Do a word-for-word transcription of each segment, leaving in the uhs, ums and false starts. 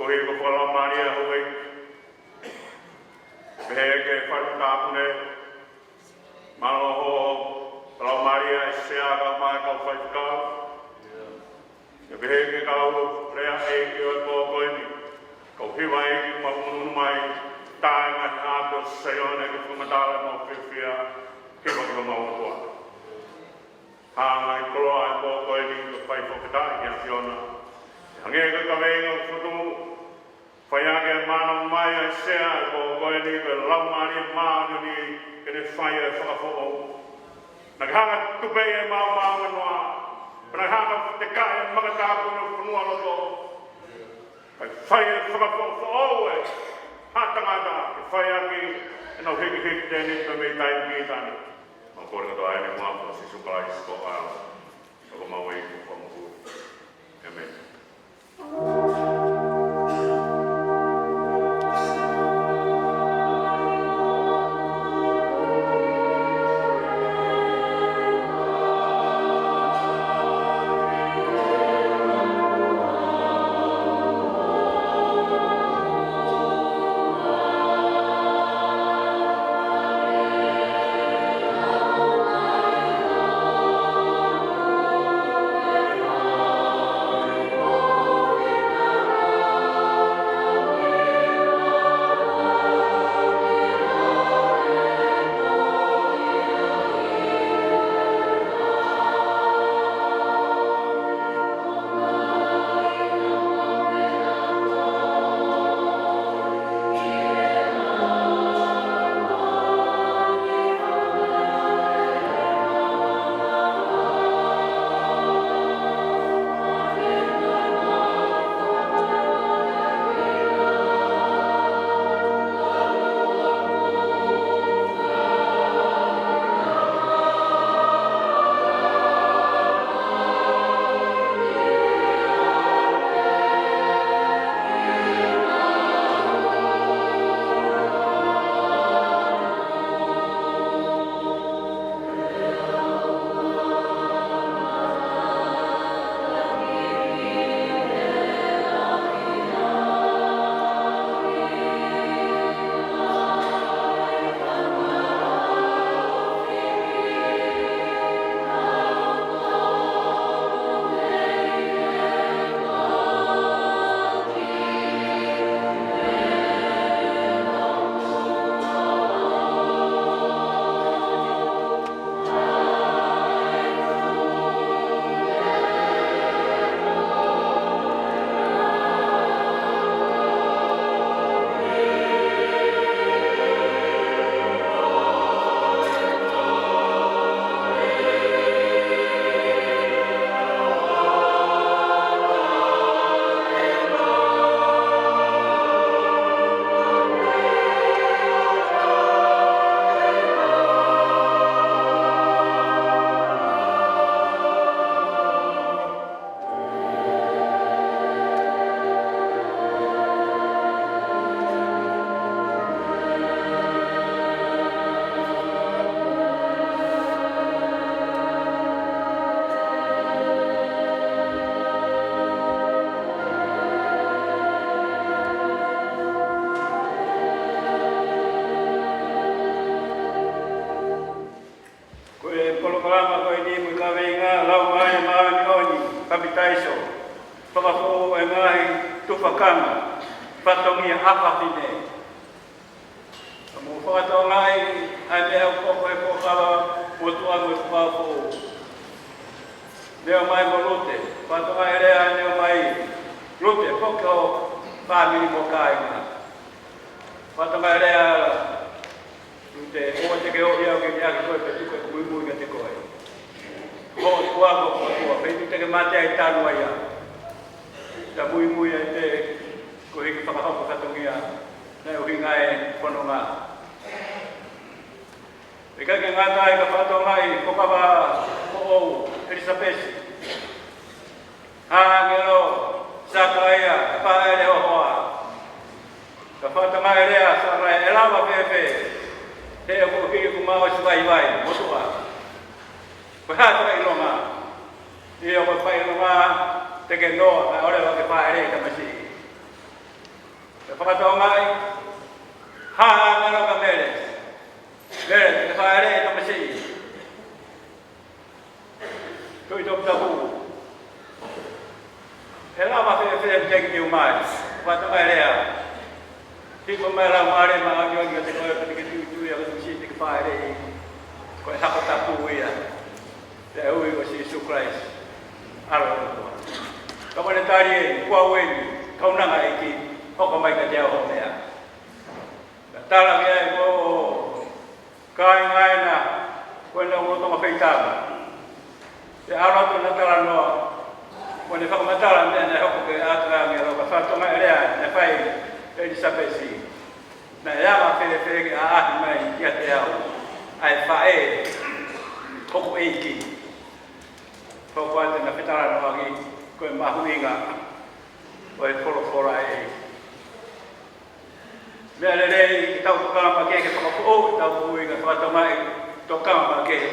Koeʻuhi ko e fakalaumālie ʻa houʻeiki. Pehē ki he fale tāpuni, mālō hoʻo fakalaumālie ʻa e sea kae ʻumaʻā e kau faifekau. Pea pehē ki he kau leaʻaki ʻo e pō ko eni, kau hivaʻeiki kuo nau ʻunu mai, tā e ngaahi ʻapi ʻo Saione ke fakamatala ʻemau fiefia, hiva ki homau ʻOtua. Hanga ʻi he koloa ʻo e pō ko eni ke fai fakafetaʻi ki he ʻAfiona. Hangē ko e kaveinga ʻo e fokotuʻu, fai ʻaki e manako mai ʻa e sea ʻo e pō ko eni ko e Laumālie Māʻoniʻoni ke ne fai e fakafoʻou. Naʻa ke hanga ʻo tupeʻi ʻemau mānganoa, pea naʻa ke hanga ʻo tekaʻi e maka tāpuni ʻo e fonualoto, kae fai e fakafoʻou ʻo e haʻa tangata, ke fai ʻaki ʻenau hikihiki tēniti pea mei taimi ki taimi. Mau kole kotoa eni ʻi he huafa ʻo Sīsū Kalaisi ko homau ʻEiki mo e Fakamoʻui. ʻĒmeni. Ko e polokalama ko eni mo e kaveinga, Laumālie Māʻoniʻoni, Papitaiso, Fakafoʻou e ngaahi tufakanga, Fatongia ʻa Fafine. Ka mou fakatokangaʻi ʻa e meʻa ʻoku hoko he Fuakava Motuʻa mo e Fuakava Foʻou. Neomai mo Lute, fakatokangaʻi e lea, Neomai, Lute, foki ho fāmili mo e kāinga. Fakatokangaʻi e lea, Lute, ʻoua te ke ʻoʻi au ke liʻaki koe pea tuku ʻeku muimui kiate koe. Ko hoʻo ʻOtua ko e ʻOtua, feituʻu te ke mate ai talu ai au. Ta muimui ai pē koeʻuhi ke fakahoko e fatongia naʻe ʻuhinga ai e fononga. ʻIkai ke ngata ai, ka fakatokangaʻi e Fuakava Foʻou, ʻElisapesi. Hā e ʻāngelo, Sakalaia, pāʻele ho hoa. Ka fakatokangaʻi e lea, Sakalaia, ʻe lava fēfē, he ʻoku ou hiki kuo ma ʻosi vaivai, motuʻa. Ko e hā e fakaʻilonga? ʻIo, ko e fakaʻilonga, te ke noa, kae ʻoua leva ke pāʻele e tamasiʻi. Fakatokangaʻi, hā, hā, ngalo ka Mele. Mele, te ke fāʻeleʻi e tamasiʻi. Tuʻi Toputapu. ʻE lava fēfē ke ke ʻomai. Fakatokangaʻi e lea. Hiko mai e Laumālie Māʻoniʻoni kiate koe, pea te ke tuʻituʻia ko e tamasiʻi te ke fāʻeleʻi. Ko e hako tapu ia. Pea ui ko Sīsū Kalaisi, ʻAlo ʻo e ʻOtua. Ka ko ʻene tali eni, ko au eni, kaunanga ʻEiki, hoko mai kiate au hoʻo meʻa. Naʻe tala ki ai ko e kāinga ena, ko ena ʻoku lolotonga feitama. Pea ʻalu atu ʻena talanoa, ko ʻene fakamatala meʻa naʻe hoko ki he ʻatamai ʻa e ʻAlo, ka fakatokangaʻi e lea naʻe fai ʻe ʻIlisapesi. Naʻe anga fēfē ke ʻaʻahi mai kiate au ʻa e faʻē hoku ʻEiki. Hoko atu ʻena fetalanoaʻaki ko e mahuʻinga ʻo e folofola ʻa e ʻEiki. Meʻa lelei ke tau tokanga makehe ke fakafoʻou ʻetau moʻui, ka fakatokangaʻi tokanga makehe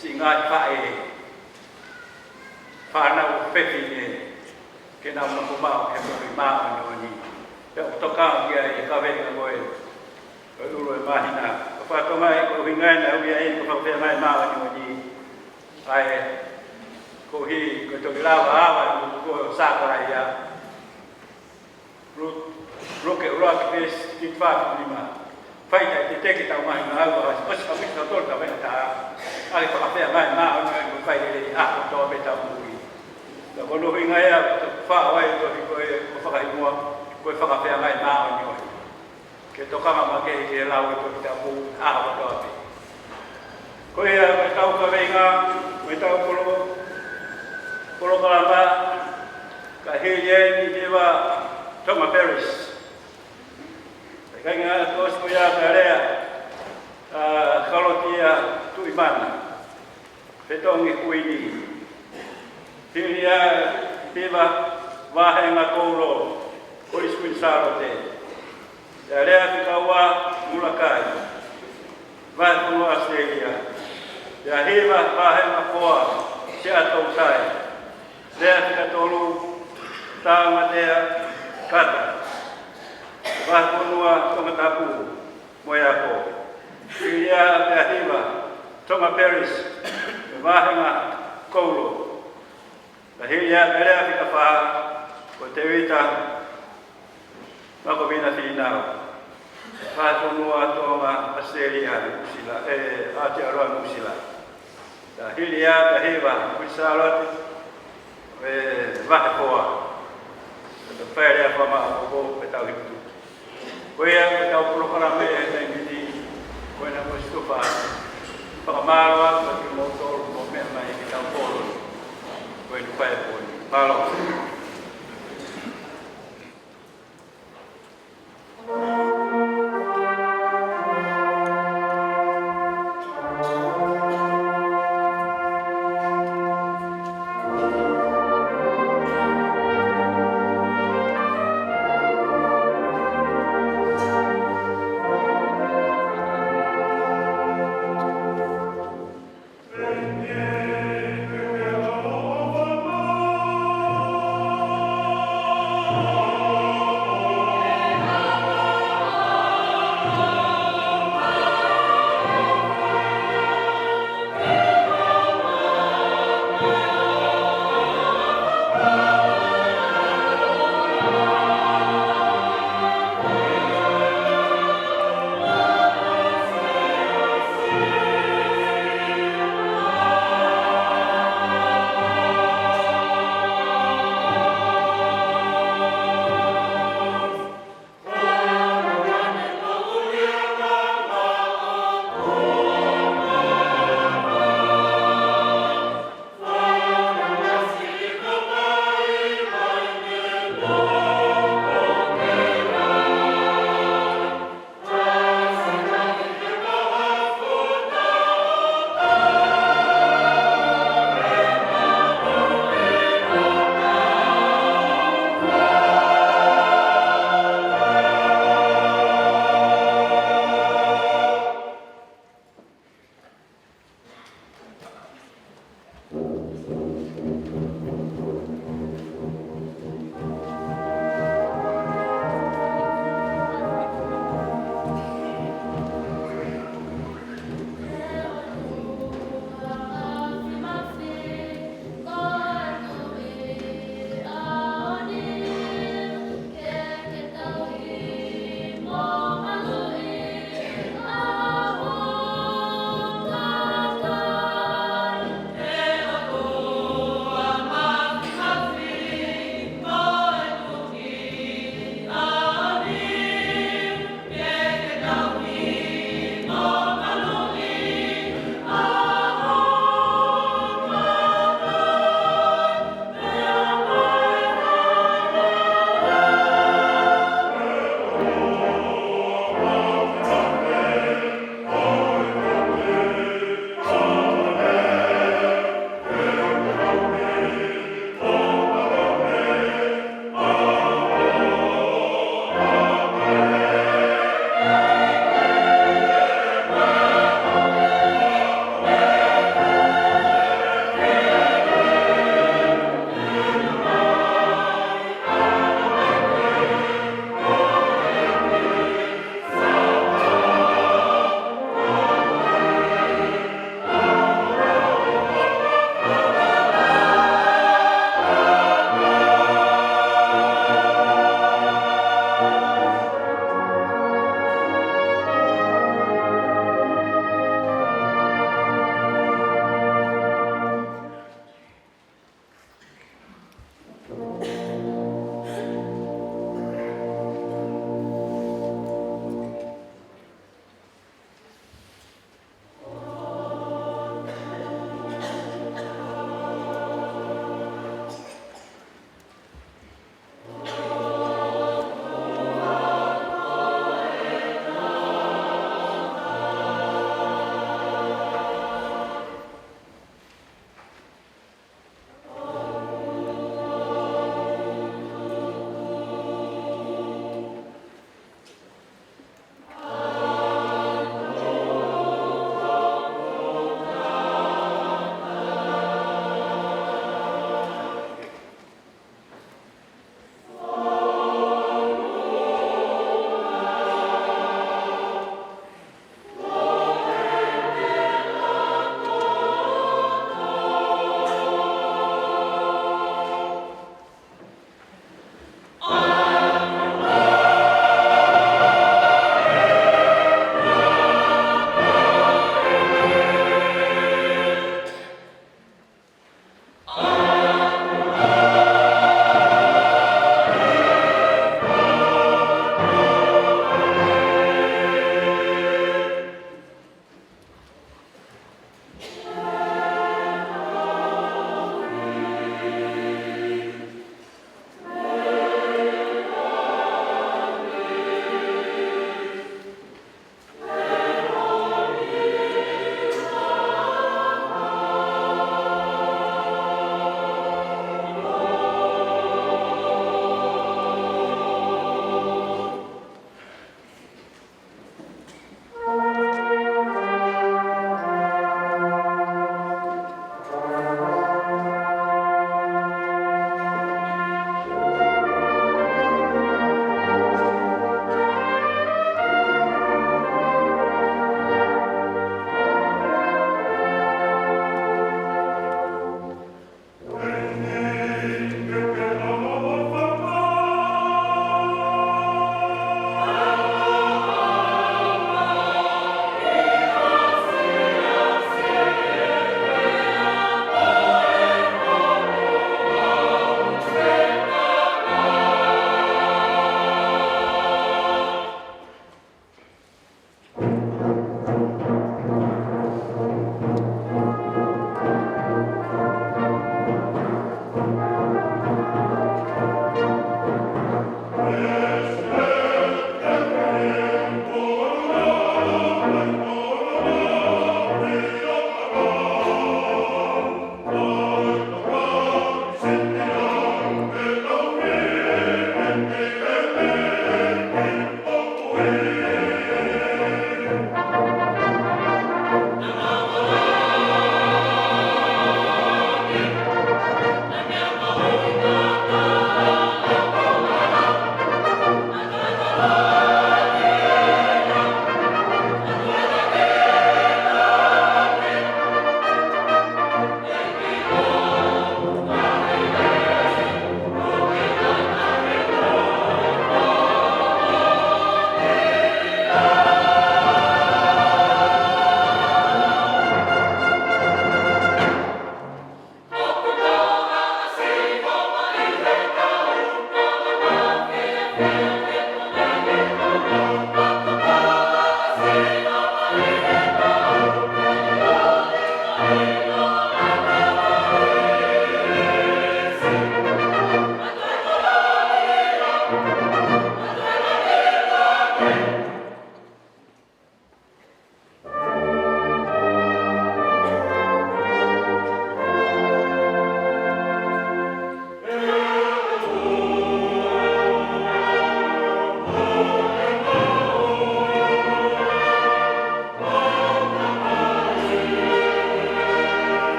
siʻi ngaahi faʻē, fānau fefine, ke nau maʻu maʻu he moʻui māʻoniʻoni. Pea ʻoku tokanga ki ai e kaveinga ko ē ʻo e ʻulu ʻo e māhina. Ka fakatokangaʻi ko e ʻuhinga ena ʻoku ʻi ai ko e fakafeangai māʻoniʻoni. ʻA ia, koeʻuhi ko e toki lava ʻa e ʻulu ko Sakalaia. Lu-, Luke ʻuluaki veesi fā ki he nima. Fai taʻetetetete ʻetau ngaahi ngāue, ʻosi ʻa mita tolu ta mena ta. ʻA e fakafeangai māʻoniʻoni mo e fai lelei ʻa e kotoa pē ʻetau moʻui. Ka ko hono ʻuhinga ia, ko e faʻo ai e tohi ko ē ʻoku fakahingoa ko e Fakafeangai Māʻoniʻoni. Ke tokanga makehe ke lau e Tohi Tapu ʻaho kotoa pē. Ko ia, ko ʻetau kaveinga, ko ʻetau polo-, polokalama, ka hili ai ʻa e hiva Tonga Parish. ʻIkai ngata ʻosi ko ia ka lea ʻa Kalotia Tuʻimana, Fetongi Kuini. Hili ia ʻa e hiva Vāhenga Koulo, Kolisi Kuini Sālote. Pea lea fika ua Mulakai, Vahefonua ʻAositelēlia. Pea hiva Vāhenga Foa, Siaʻatoutai. Lea fika tolu Tāmatea Kata, Vahefonua Tongatapu mo e ako. Hili ia pea hiva Tonga Parish, Vāhenga Koulo. Ka hili ia pea lea fika fā ko Tēvita Makovina Fīnau, Vahefonua Tonga ʻAositelēlia, Nuʻusila, ʻe, Aotearoa Nuʻusila. Ka hili ia pea hiva Kuini Sālote, ʻe, Vahefoa. Ka fai lea fā ma o ko pē ʻetau hiva tuku. Ko ia ko ʻetau polokalama he taimi ni, ko ena kuo ʻosi tufa. Fakamālō atu kiate kimoutolu hoʻomou meʻa mai ki heʻetau polo. Ko eni fai poni. Mālō.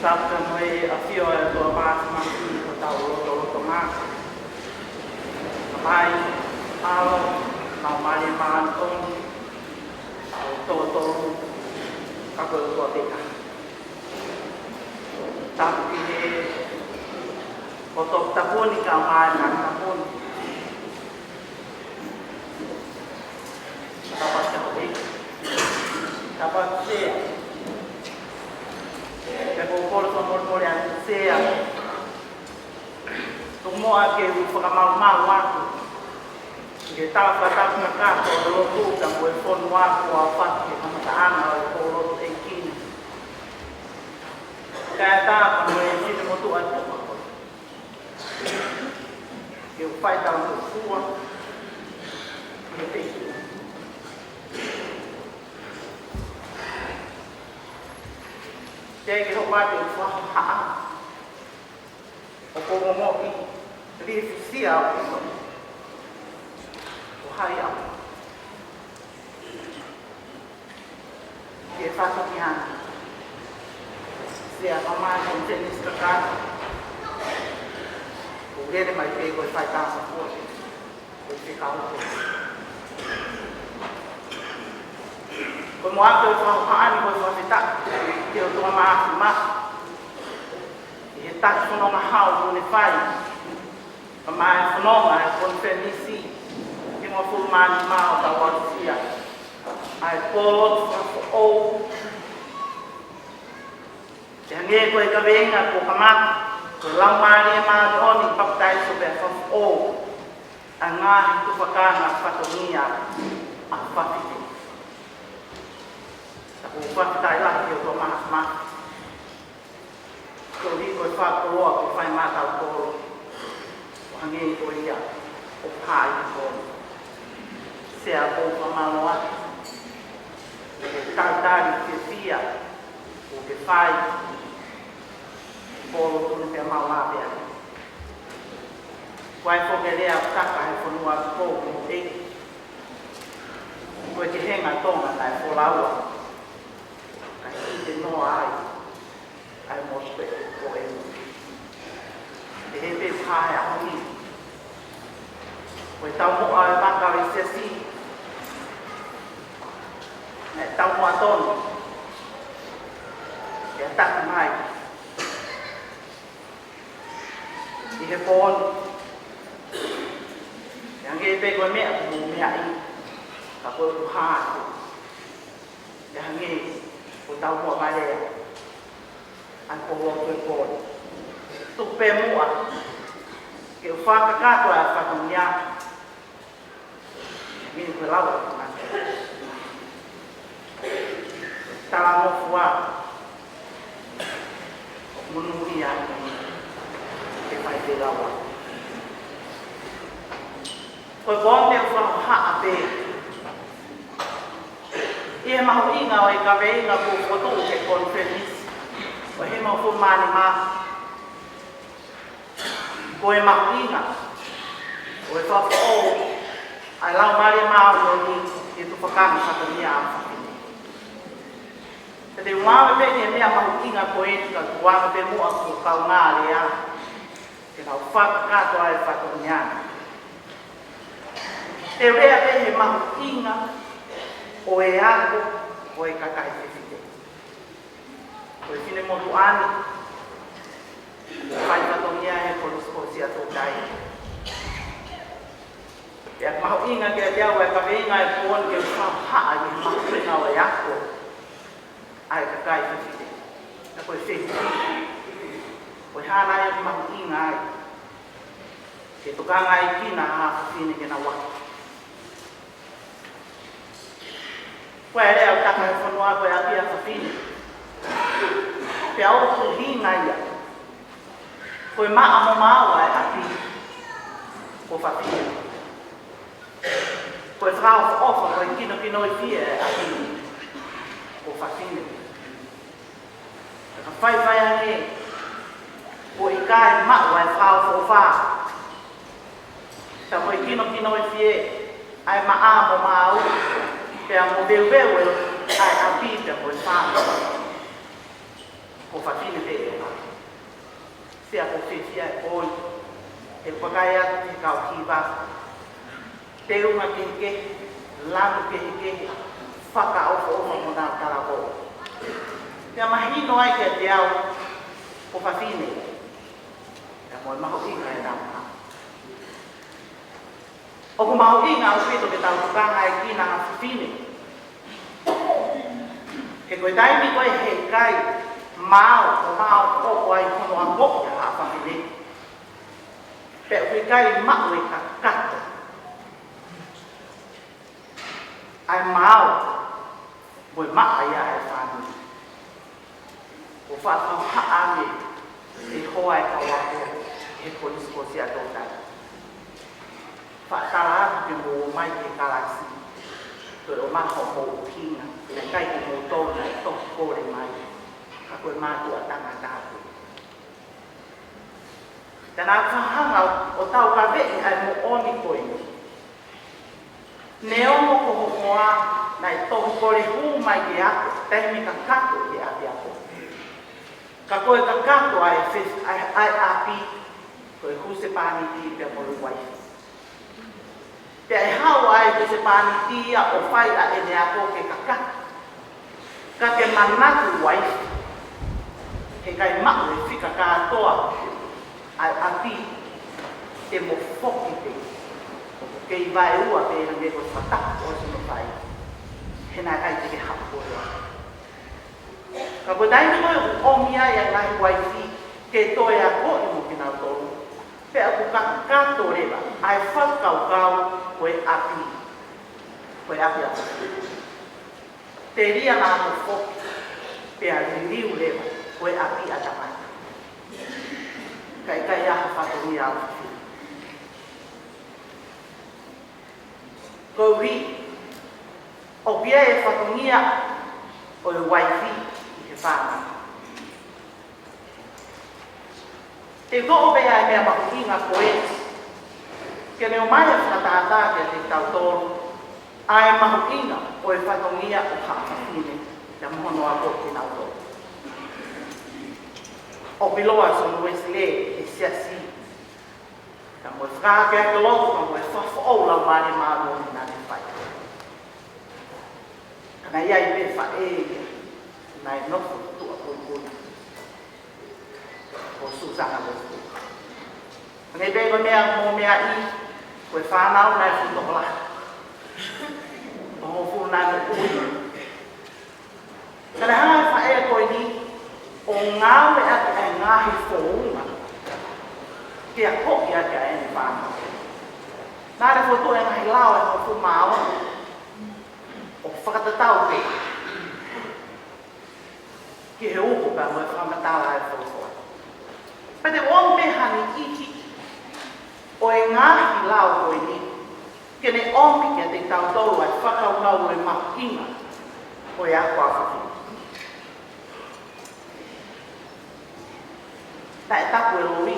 Tapu mo e ʻafio ʻa e ʻOtua Māfimafi ʻi hotau lotolotonga. Tamai, ʻAlo, Laumālie Māʻoniʻoni, ʻa e totonu, ka ko e ʻOtua pē ka. Tapu ki he ʻOtua Toputapu ni kae ʻumaʻā e Ngaahi Tapu ni. Tapa te hoi. Tapa te. Te u kole fakamolemole atu Sea. Tomuʻa ke u fakamalumalu atu. Ke tau fakatapu kakato ʻo lotu ka ko e fonua ko ʻAfaki he kamataʻanga ʻo e kolo ʻeiki ni. Kae ʻatā ka mo e finemotuʻa tuʻa ko ke u fai tau mo fua. Ke te. Te ke hopa te u fahaʻa. ʻO ko momoʻi. Li fusia o ino. Ko hai au. Ke fatu ki ana. Sea mama ko Tenis kaka. Ko lele mai pē ko e fai tama ko. Ko e fekau ko. Ko mo ako e fau haani ko e fafita. Ke o toa mafi mafi. ʻI he tahi fononga hau mo ne fai. Ka mai fononga e konifelenisi. Ke mo fulu mani mao ka wasia. ʻA e polo fakafoʻou. Te hangē ko e kaveinga ko kamata, ko e Laumālie Māʻoniʻoni papitaiso pea fakafoʻou. ʻA e ngaahi tufakanga fatongia ʻa fafine. Ka ko fafita ʻi lahi o ko maha maha. Ko ri ko e fakakoloa ko fai mata o kolo. Ko hangē ko ia, ʻo pai ko. Sea ko famaloa. Ko tatali ke fia. Ko ke fai. Ko lo tunu pea mau a pea. Ko ai fo ke lea taka he fonua ko ko e. Ko e ke henga tonga na e folaua. Ka ki te noa ai. ʻA e motu pē ko e. Te he pē pae a honi. Ko e tau moʻa e maka o e sesi. Ne tau moʻa tonu. Ke ataki mai. ʻI he pōni. Ke hangē pē ko e meʻa, ko e meʻa ʻi. Ka ko e kuha atu. Ke hangē, ko tau moʻa vale. ʻAi ko hoʻo ko e pōni. Tuku pē muʻa. Ke u fakakato ʻa e fatongia. Minu ke lau atu mate. Tala mo fua. Munu ia. Ke fai te lau atu. Ko e pōni te u fakahaʻa pē. ʻI he mahuʻinga ʻo e kaveinga ko fotu ke konifelenisi. ʻO he mau fo mani ma. Ko e mahuʻinga. ʻO e fakafoʻou. ʻA e Laumālie Māʻoniʻoni ke tufakanga fatongia ʻa fafine. Te te uawe pē ke meʻa mahuʻinga ko e tika kuanga pē muʻa ko kaungā lea. Ke nau fakakato ai fatongia. Te u lea pē he mahuʻinga ʻo e ako ʻo e kakai fefine. Ko e finemotuʻa ni. Fai fatongia he Kolisi Kolisi ʻa Tōtai. Pea mahuʻinga ke te au e kaveinga e pōni ke u fakahaʻa ʻi he mahuʻinga ʻo e ako. ʻA e kakai fefine. Ka ko e fefine. Ko e hana e mahuʻinga ai. Ke tokanga ai kina ha fefine ke na waki. Ko e lea ʻo taka he fonua ko e ʻapi ʻa fafine. Pea ʻoku hinga ia. Ko e maʻa mo maua e ʻapi. Ko fafine. Ko e fakaʻofoʻofa, ko e kinokinoifie e ʻapi. Ko fafine. Ka faifai ange, ko e ʻikai maʻu ʻa e fakaʻofoʻofa. Ka ko e kinokinoifie, ʻa e maʻa mo maua, pea mo veuveu ʻa e ʻapi pea mo e fāmili. Ko Ko fafine pē ʻe ʻofa. Sea ko fefia e poi. He pakai atu ki he kau hiva. Teunga kehekehe, lanu kehekehe, fakaʻofoʻofa mo nau talako. Pea mahino ai kiate au, ko fafine. Pea mo e mahuʻinga e nau. ʻOku mahuʻinga ʻaupito ke tau tukangaekina ʻa fafine. He ko e taimi ko ē he ʻikai maau, ʻo maau ʻoku ʻi ai hono ako ʻa fafine. Pea ʻoku ʻikai maʻu e kakato. ʻA e maau, mo e maʻa ia e fānau. ʻO fakahā ange ʻe he hoa e kau ako he Kolisi ko Siaʻatoutai ʻoku tau. Fakatala atu ke mou ō mai ki he kalasi, toe ʻomai hoʻomou ʻuhinga, naʻe ʻikai ko moutolu naʻe tohi kole mai, ka ko e mātuʻa tangata atu. Pea naʻa ku fakahanga ʻo taukaveʻi ʻa e moʻoni ko eni. Neongo ko ho hoa naʻe tohi kole hū mai ke ako, taimi kakato ke ʻapiako. Ka ko e kakato ʻa e fes-, ʻa e, ʻa e ʻapi, ko e husepāniti pea mo e uaifi. Pea ʻe haʻu ʻa e husepāniti ia ʻo fai ʻa ʻene ako ke kakato. Ka ke manatu uaifi, he ʻikai maʻu e fika kātoa ʻa e ʻapi, te mo foki pē. ʻOku kei vaeua pē hangē ko e fakatapu ʻosi hono fai. He naʻe ʻikai te ke haʻu koe. Ka ko e taimi ko ē ʻoku ʻomi ai ʻa e ngaahi uaifi ke toe akoʻi mo kinautolu, pea ʻoku kakato leva ʻa e fakakaukau ko e ʻapi, ko e ʻapiako. Telia naʻa mo foki, pea liliu leva ko e ʻapi ʻa tangata. Ka ʻikai ha fatongia ʻo fafine. Koeʻuhi, ʻoku ʻi ai e fatongia ʻo e uaifi ʻi he fānau. Te u toʻo pē ʻa e meʻa mahuʻinga ko ē, ke ne ʻomai e fakatātā kiate kitautolu ʻa e mahuʻinga ʻo e fatongia ʻo ha fafine, pea mo hono ako kinautolu. ʻOku ʻiloa ʻa Soni Uesilē he siasi, ka mo e fakaakeake lotu, ka mo e fakafoʻou Laumālie Māʻoniʻoni naʻa ne fai. Ka naʻe ʻi ai pē faʻē ia naʻe nofo tuʻa puipui, ko Susana Uesilē. Hangē pē ko e meʻa mo e meʻa ʻi, ko e fānau naʻe fuʻu tokolahi. Ko e hongofulu naʻe moʻui. Ka naʻe hanga ʻe he faʻē ko eni ʻo ngāueʻaki ʻa e ngaahi founga ke akoʻi ʻaki ʻa ʻene fānau. Naʻa ne fokotuʻu e ngaahi lao ʻe hongofulu mā ono ʻo fakatatau pē ki he uho pea mo e fakamatala ʻa e folofola. Pea te u ʻomi pē ha niʻihi ʻo e ngaahi lao ko eni, ke ne ʻomi kiate kitautolu ʻa e fakakaukau ʻo e mahuʻinga ʻo e ako ʻa fafine. Naʻe tapu e loi,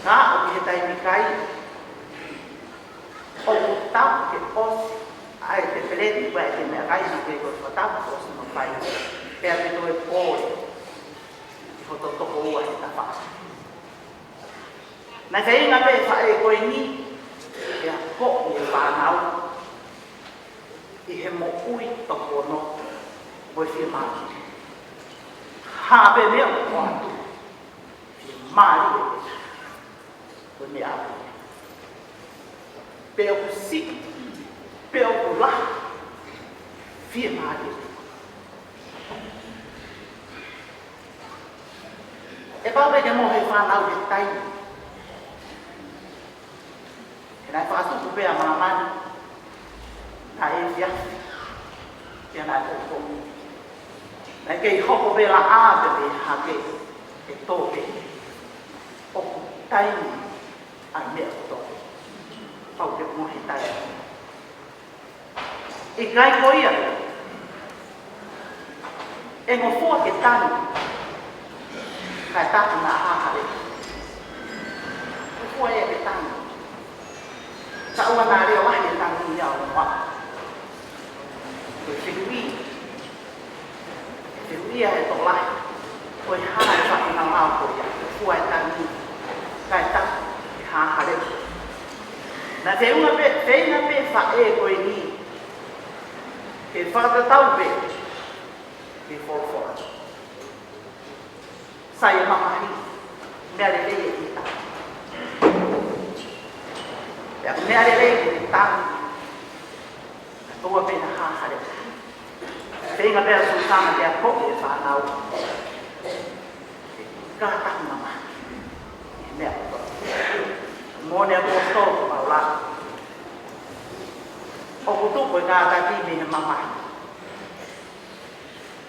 ka ʻoku ʻi he taimi kai, ʻoku tapu ke ʻosi ʻa e tepeleti, ʻa e meʻakai, ʻi he ko e fakatapu ʻosi mo fai, pea te toe pole ʻi hoto toko ua he tafaʻaki. Naʻe feinga pē faʻē ko eni ke akoʻi e fānau ʻi he moʻui tōpono mo e fiemālie. Hā pē meʻa ʻoku ʻoatu, fiemālie pē ko e meʻa. Pe ʻoku siʻi, pe ʻoku lahi, fiemālie pē. ʻE pau pē ke mohe e fānau he taimi. He naʻe fakatupu pē ʻa māmani, naʻe efiafi, pea naʻe poupou. Naʻe kei hoko pē laʻā pē mei hake, ʻe tō pē. ʻOku taimi ʻa e meʻa kotoa. Pau ke mohe taimi. ʻIkai ko ia, ʻe ngofua ke tangi, kae tapu naʻa hahale. Ngofua ia ke tangi. Ka ʻoua naʻa leʻo lahi e tangi ia ʻo maʻu. Ko e fiu ʻi, Ia he tokolahi, ko e hā e faʻahinga lao ko ia, ko e fua e tangi, kae tapu ke hāhā leva. Naʻe feinga pē, feinga pē faʻē ko eni ke fakatatau pē ki he folofola. Sai e mamahi, meʻa lelei e ʻita. Pea meʻa lelei e tangi, kae ʻoua pē naʻa hāhā leva. Feinga pē ʻa Susana ke akoʻi e fānau ke kātaki mamahi. Meʻa ko e moʻoni ʻaupito ko Paula. ʻOku tupu e kātaki mei he mamahi.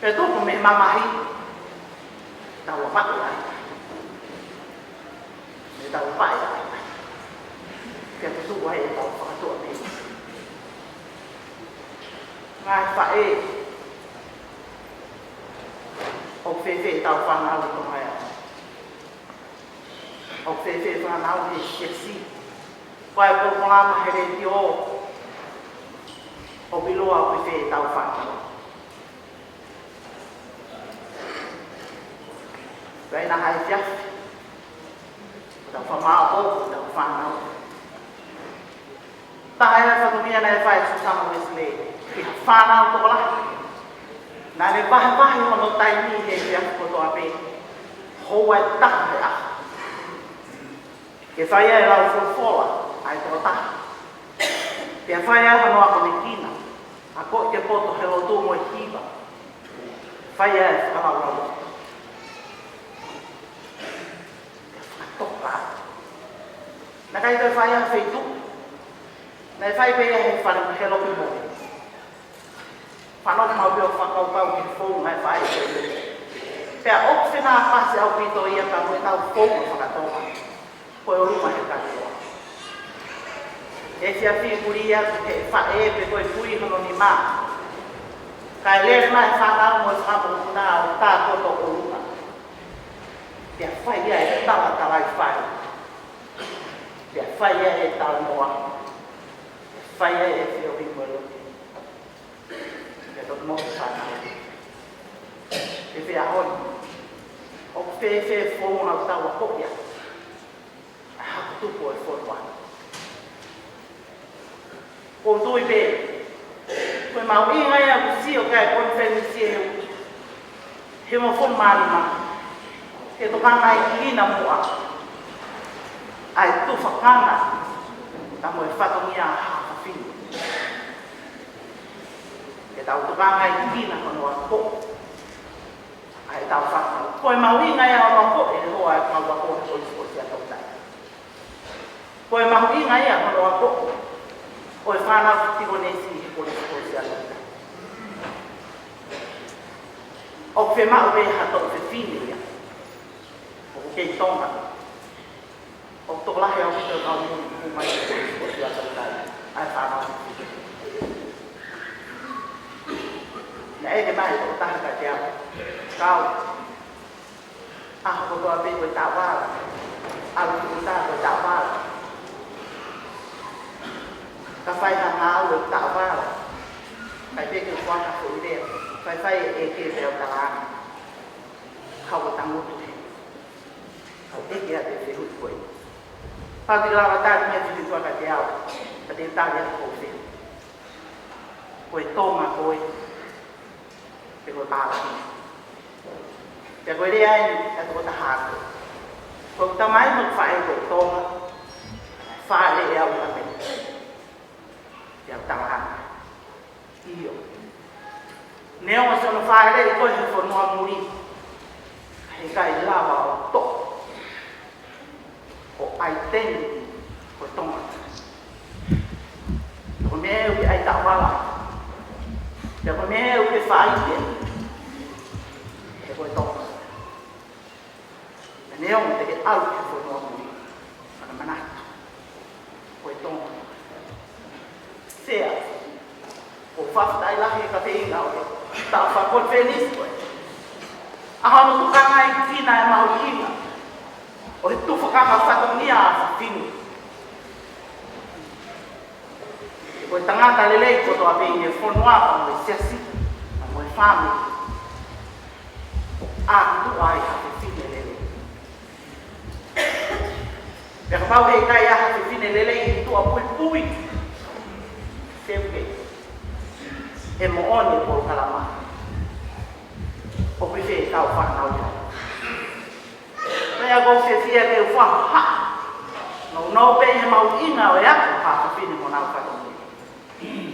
Pea tupu mei he mamahi, tau ʻapaʻu ai. Mei tau paʻi ai. Pea tupu ai e tau fakatuʻa mei. Ngaahi faʻē, ʻoku fēfē ʻetau fānau ʻi Tonga? ʻOku fēfē e fānau he siasi? Ko e polokalama he letiō, ʻoku ʻiloa ʻoku fēfē ʻetau fānau? Pea ʻi he ngaahi efiafi, ʻoku tau fakamāʻopoʻopo ʻetau fānau. Taha e fatongia naʻe fai ʻe Susana Wesley ki he fānau tokolahi. Naʻa ne vahevahe hono taimi he efiafi kotoa pē, houa ʻe taha he ʻaho, ke fai ai e lau folofola ʻa e tokotaha. Pea fai ai hono akonekina, akoʻi ki he poto he lotu mo e hiva. Fai ai e fakalaulauloto. Pea fakatoka. Naʻe ʻikai toe fai ia he feituʻu. Naʻe fai pē ia he fale, he loki mole. Fanongo maʻu pē ʻo fakakaukau ki he founga e faʻē. Pea ʻoku fenāpasi ʻaupito ia ka mo ʻetau founga faka-Tonga. Ko e ʻolunga he katoa. Efiafi kulia he faʻē pe ko e kui hono nima, kae lele mai e fānau mo e fakamoʻoni ʻo tā koto ʻolunga. Pea fai ai e talatalaifai. Pea fai ai e talanoa. Pea fai ai e feohi mo e lotu. Pea toki mohe e fānau. Pea fēfē ʻaho ni? ʻOku fēfē e founga ʻoku tau akoʻi ai ʻa e hako tupu ʻo e fonua? ʻOku ou tui pē ko e mahuʻinga ia ʻoku sio ki ai e konifelenisi he uike, he uike foʻi mālima, ke tokangaʻi ʻi he muʻa ʻa e tufakanga pea mo e fatongia ʻa ha fefine. Ke tau tokangaʻi ʻi he hono ako ʻa ʻetau fānau. Ko e mahuʻinga ia hono ako ʻe he hoa ʻa e kau ako he Kolisi Siaʻatoutai. Ko e mahuʻinga ia hono ako ʻo e fānau tikonesi he Kolisi Siaʻatoutai. ʻOku fiemaʻu pē ha toʻu fefine ia ʻoku kei Tonga. ʻOku tokolahi ʻaupito e kau muli ʻoku hū mai he Kolisi Siaʻatoutai ʻa e fānau. Naʻe ʻeke mai ʻe he tokotaha kiate au, kau, ʻaho kotoa pē ko e taʻovala, ʻalu ki ʻuta ko e taʻovala. Ka fai ha ngāue ʻo e taʻovala, ʻikai pē ke u fai ha foʻi lea, faifai e ʻeke pea u talaange, kau, ʻoku tangutu hē. Kau, ʻeke atu e fehuʻi ko ē. Pea te u lava tali mai e fehuʻi ko ē kiate au, pea te u tali atu ko e fehuʻi. Ko e Tonga koe, pe ko e Pālangi? Pea ko e lea eni ʻa e tokotaha ko ē, ko ʻeku tamai mo ʻeku faʻē ko e Tonga, fāʻeleʻi au ʻi ʻAmelika. Pea u talaange, ʻio. Neongo siʻono fāʻeleʻi koe he fonua muli, ka heʻikai lava ʻo toʻo ho identity ko e Tonga. Ko e meʻa ʻoku ke ʻai taʻovala ai, ko e meʻa ʻoku ke fai ai, he ko e Tonga. Neongo te ke ʻalu ki he fonua muli, manamanatu, ko e Tonga. Sea, ʻoku ou fakafetaʻi lahi he kaveinga ʻo e taʻu fakakonifelenisi ko ē, ʻa hono tokangaʻi ʻi he mahuʻinga ʻo e tufakanga fatongia ʻa fefine. Ko e tangata lelei kotoa pē ʻi he fonua, pea mo e siasi, pea mo e fāmili. ʻa ki tuʻa ai ha fefine lelei. Pea kapau heʻikai ha fefine lelei ʻi tuʻa puipui, seuke, he moʻoni e polokalama, ʻoku ʻi fē ʻetau fānau ia? Pea ʻoku ou fiefia ke u fakahā nounou pē ʻi he mahuʻinga ʻo e ako ha fefine mo honau fatongia.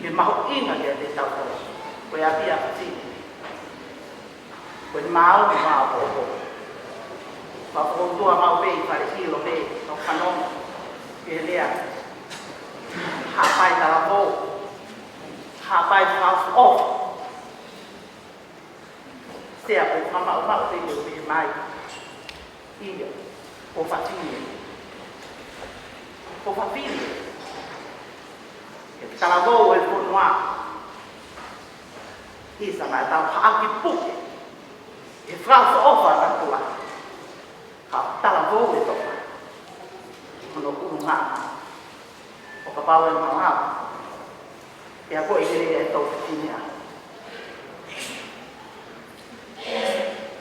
Ke mahuʻinga kiate kitautolu. Ko e ʻapi ʻa fefine, ko e maau, maau ʻoku. Fakafokoutua maʻu pē ʻi fale ʻilo pē, no fanongo ki he lea. Haʻapai talavou, haʻapai fakaʻofoʻofa. Sea, ko e fakamaʻumaʻu pē ke u pehē mai. ʻIo, ko fafine. Ko fafine. He talavou e fonua. ʻIsa, naʻa tau haʻaki puke he fakaʻofoʻofa ʻa e ʻOtua. Ka talavou e toka. Hono ʻulungaanga. ʻO kapau ʻe malava, pea ko e lelei ʻa e toʻu fefine.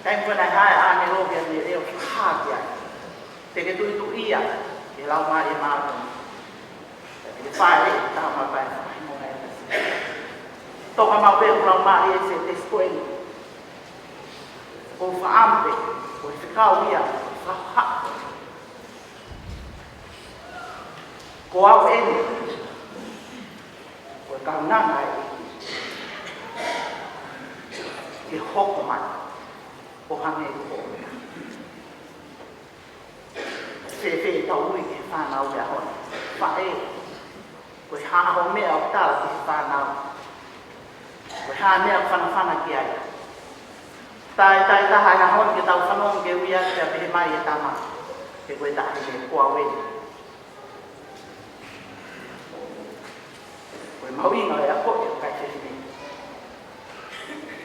Taimi ko ē naʻe haʻu ai ʻa ʻAnelo ki ʻAnelo ʻo fakahā ki ai, te ke tuʻituʻia ʻi he Laumālie Māʻoniʻoni. Pea te ke fai e tama pai fakahingoa e tasi. Toka maʻu pē ʻoku Laumālie ʻi he tesi ko eni. Ko e fakaʻamu pē, ko e fekau ia, ko e fakahā. Ko au eni, ko e kaunanga ʻa e ʻEiki, ke hoko mai ʻo hangē ko hoʻo meʻa. Fēfē ʻetau ui ki he fānau he ʻaho ni? Faʻē, ko e hā hoʻo meʻa ʻoku tala ki he fānau? Ko e hā e meʻa ʻoku fanafana ki ai? Tai, tai taha e ʻaho ni ke tau fanongo ki he ui atu pea pehē mai e tama, he ko e taha ni ko au eni. Ko e mahuʻinga ʻo e akoʻi ʻo e kakai fefine.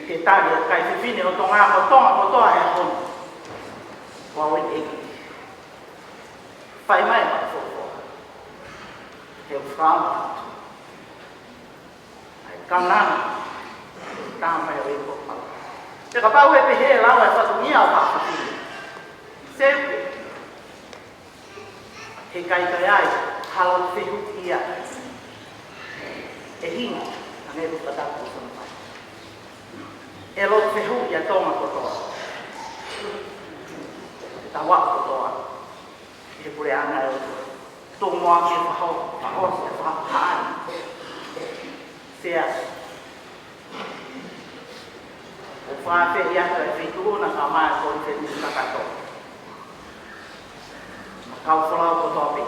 Ke tali e kakai fefine ʻo Tonga, ʻo Tonga kotoa he ʻaho ni. Ko au eni ʻEiki. Fai mai e fakaʻofoʻofa. He ʻoku fakaʻamu atu. ʻAi, kaunanga. Tama mai ʻo e ko pau. Te kapau he pehē lau e fatongia ʻo e fefine. Seuke. Heʻikai toe ai ha lotu fehuʻi ia. ʻE hinga, hangē ko e pataku ʻo Sāmai. ʻE lotu fehuʻi ʻa Tonga kotoa. Tau ako kotoa. ʻI he puleʻanga ʻo e ʻOtua. Tō moa ke faho, faho, faho, faho. Sea. ʻOku ou fakaafeʻi atu e feituʻu na ka mai ko e konifelenisi kakato. Mo e kau folau kotoa pē.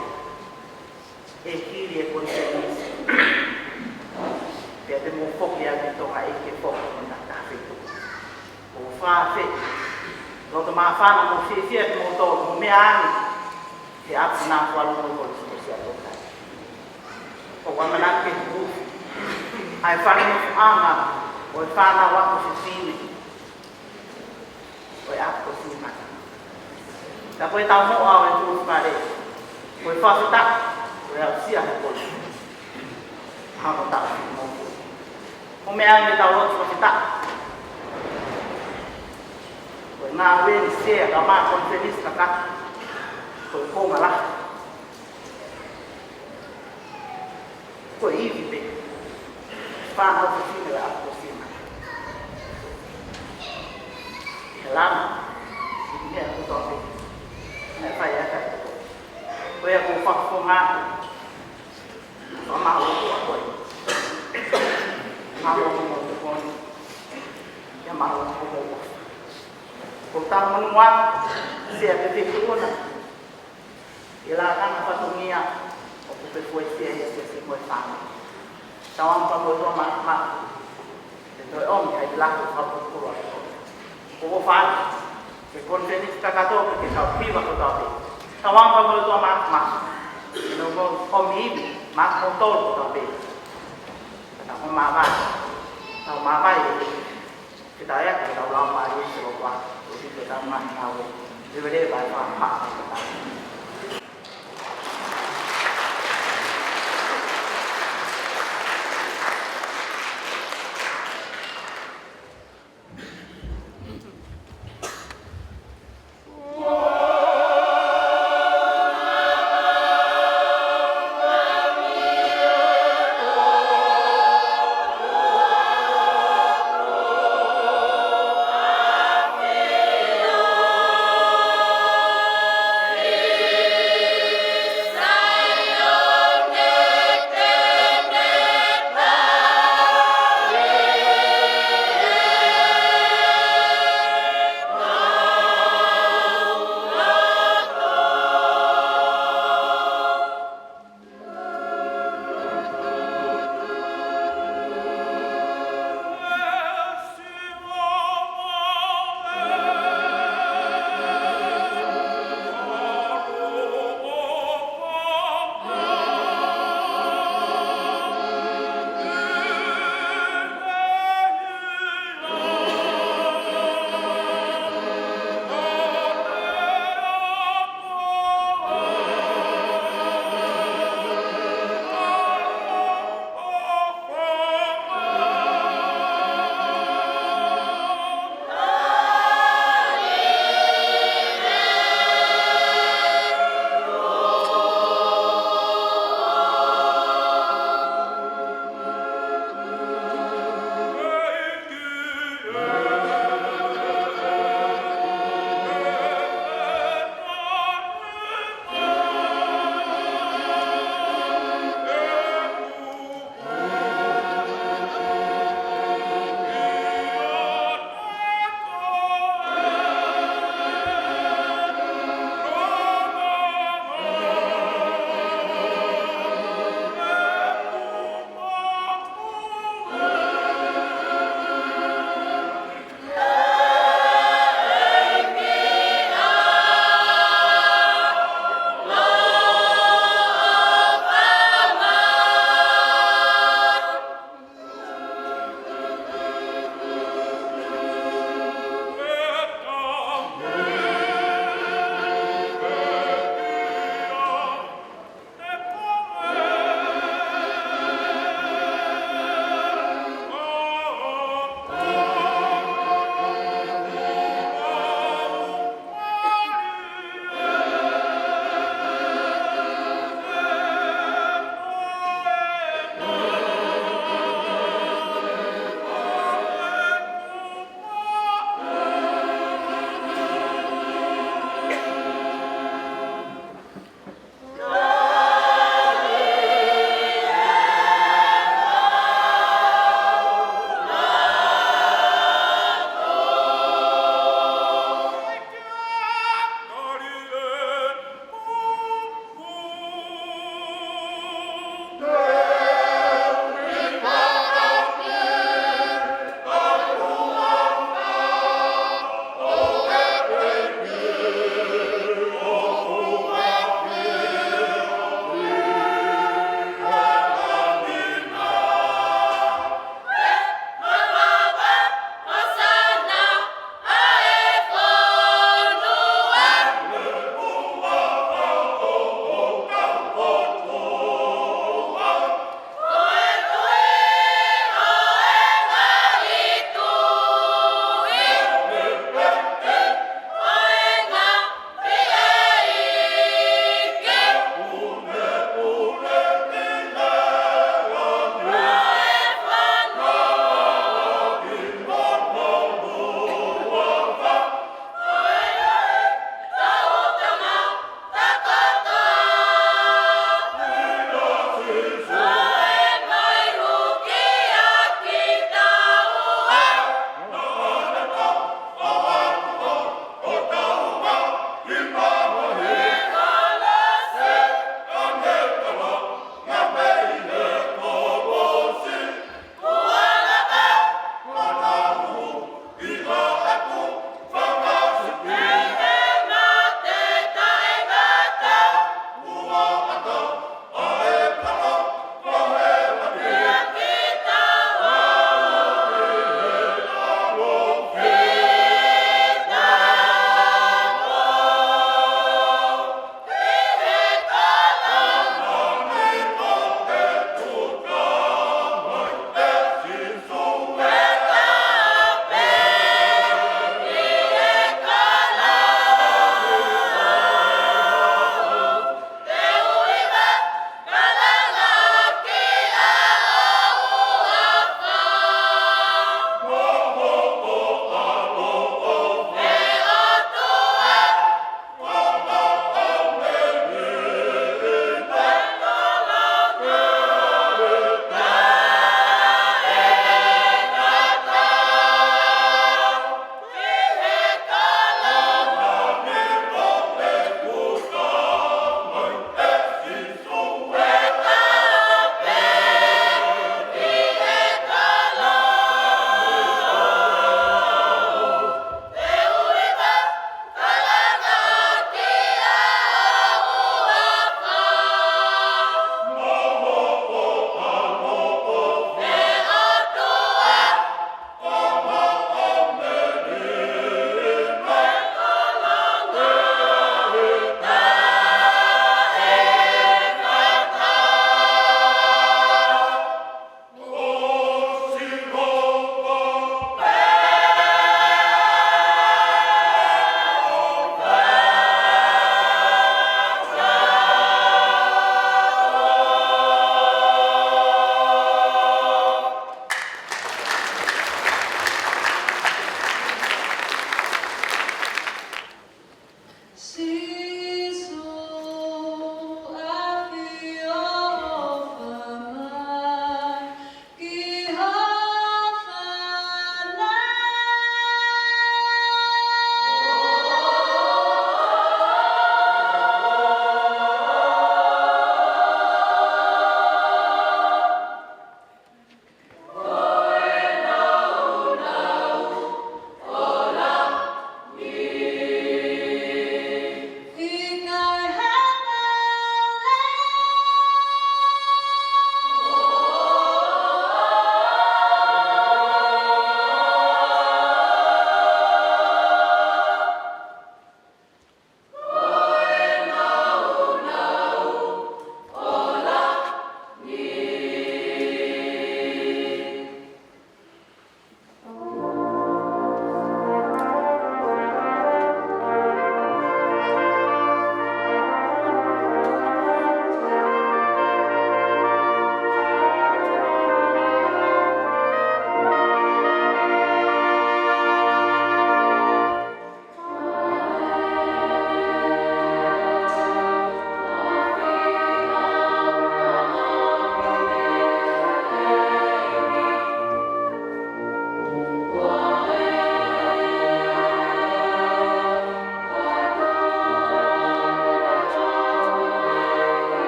ʻE hili e konifelenisi. Pea te mou foki atu ki Tonga ʻEiki, foki mo e taha feituʻu. ʻOku ou fakaafeʻi. Loto māfana mo fiefia kimoutolu, mou meʻa ange. He ʻapi na ko e ʻalu mo e konifelenisi ʻa Tonga. ʻOku ou ʻamanaki ke hū ʻa e fanga nofoʻanga ʻo e fānau ako fefine ʻo e ʻapi ko Simana. Ka ko e taumuʻa ʻo e tulufale, ko e fakafetaʻi, ko e aʻusia he kole. Hamo taʻu mo ko. Ko e meʻa ange tau lotu fakafetaʻi. Ko e ngāue ni Sea ka mai konifelenisi kakato. Ko e konga lahi. Ko e ivi pē. Fānau fefine ʻo e ʻapi ko Simana. He lama. Meʻa kotoa pē. Meʻa fai ʻa e kakai kotoa. Ko ia ʻoku ou fakafofonga atu. Fakamālō atu ʻa koe. Mālō mo e tokoni. Pea mālō mo e ʻofa. Ko e tau monū atu, Sea, pea feituʻu na. ʻI he lakanga fatongia ʻoku fefuesia he siasi mo e fānau. Tauange pea mo e ʻOtua Māfimafi ke toe ʻomi ha ʻi lako fakapulupulu atu. Ko ko fai ke konifelenisi kakato pē ke kau hiva kotoa pē. Tauange pea mo e ʻOtua Māfimafi ke nau ʻomi ivi maʻa kimoutolu kotoa pē. Ka tau māvae, tau māvae e ke tau ʻea ke tau lau mālie ʻi he ʻOtua, ʻo hiki ʻetau ngaahi ngāue. Leveleva e fakapaʻanga.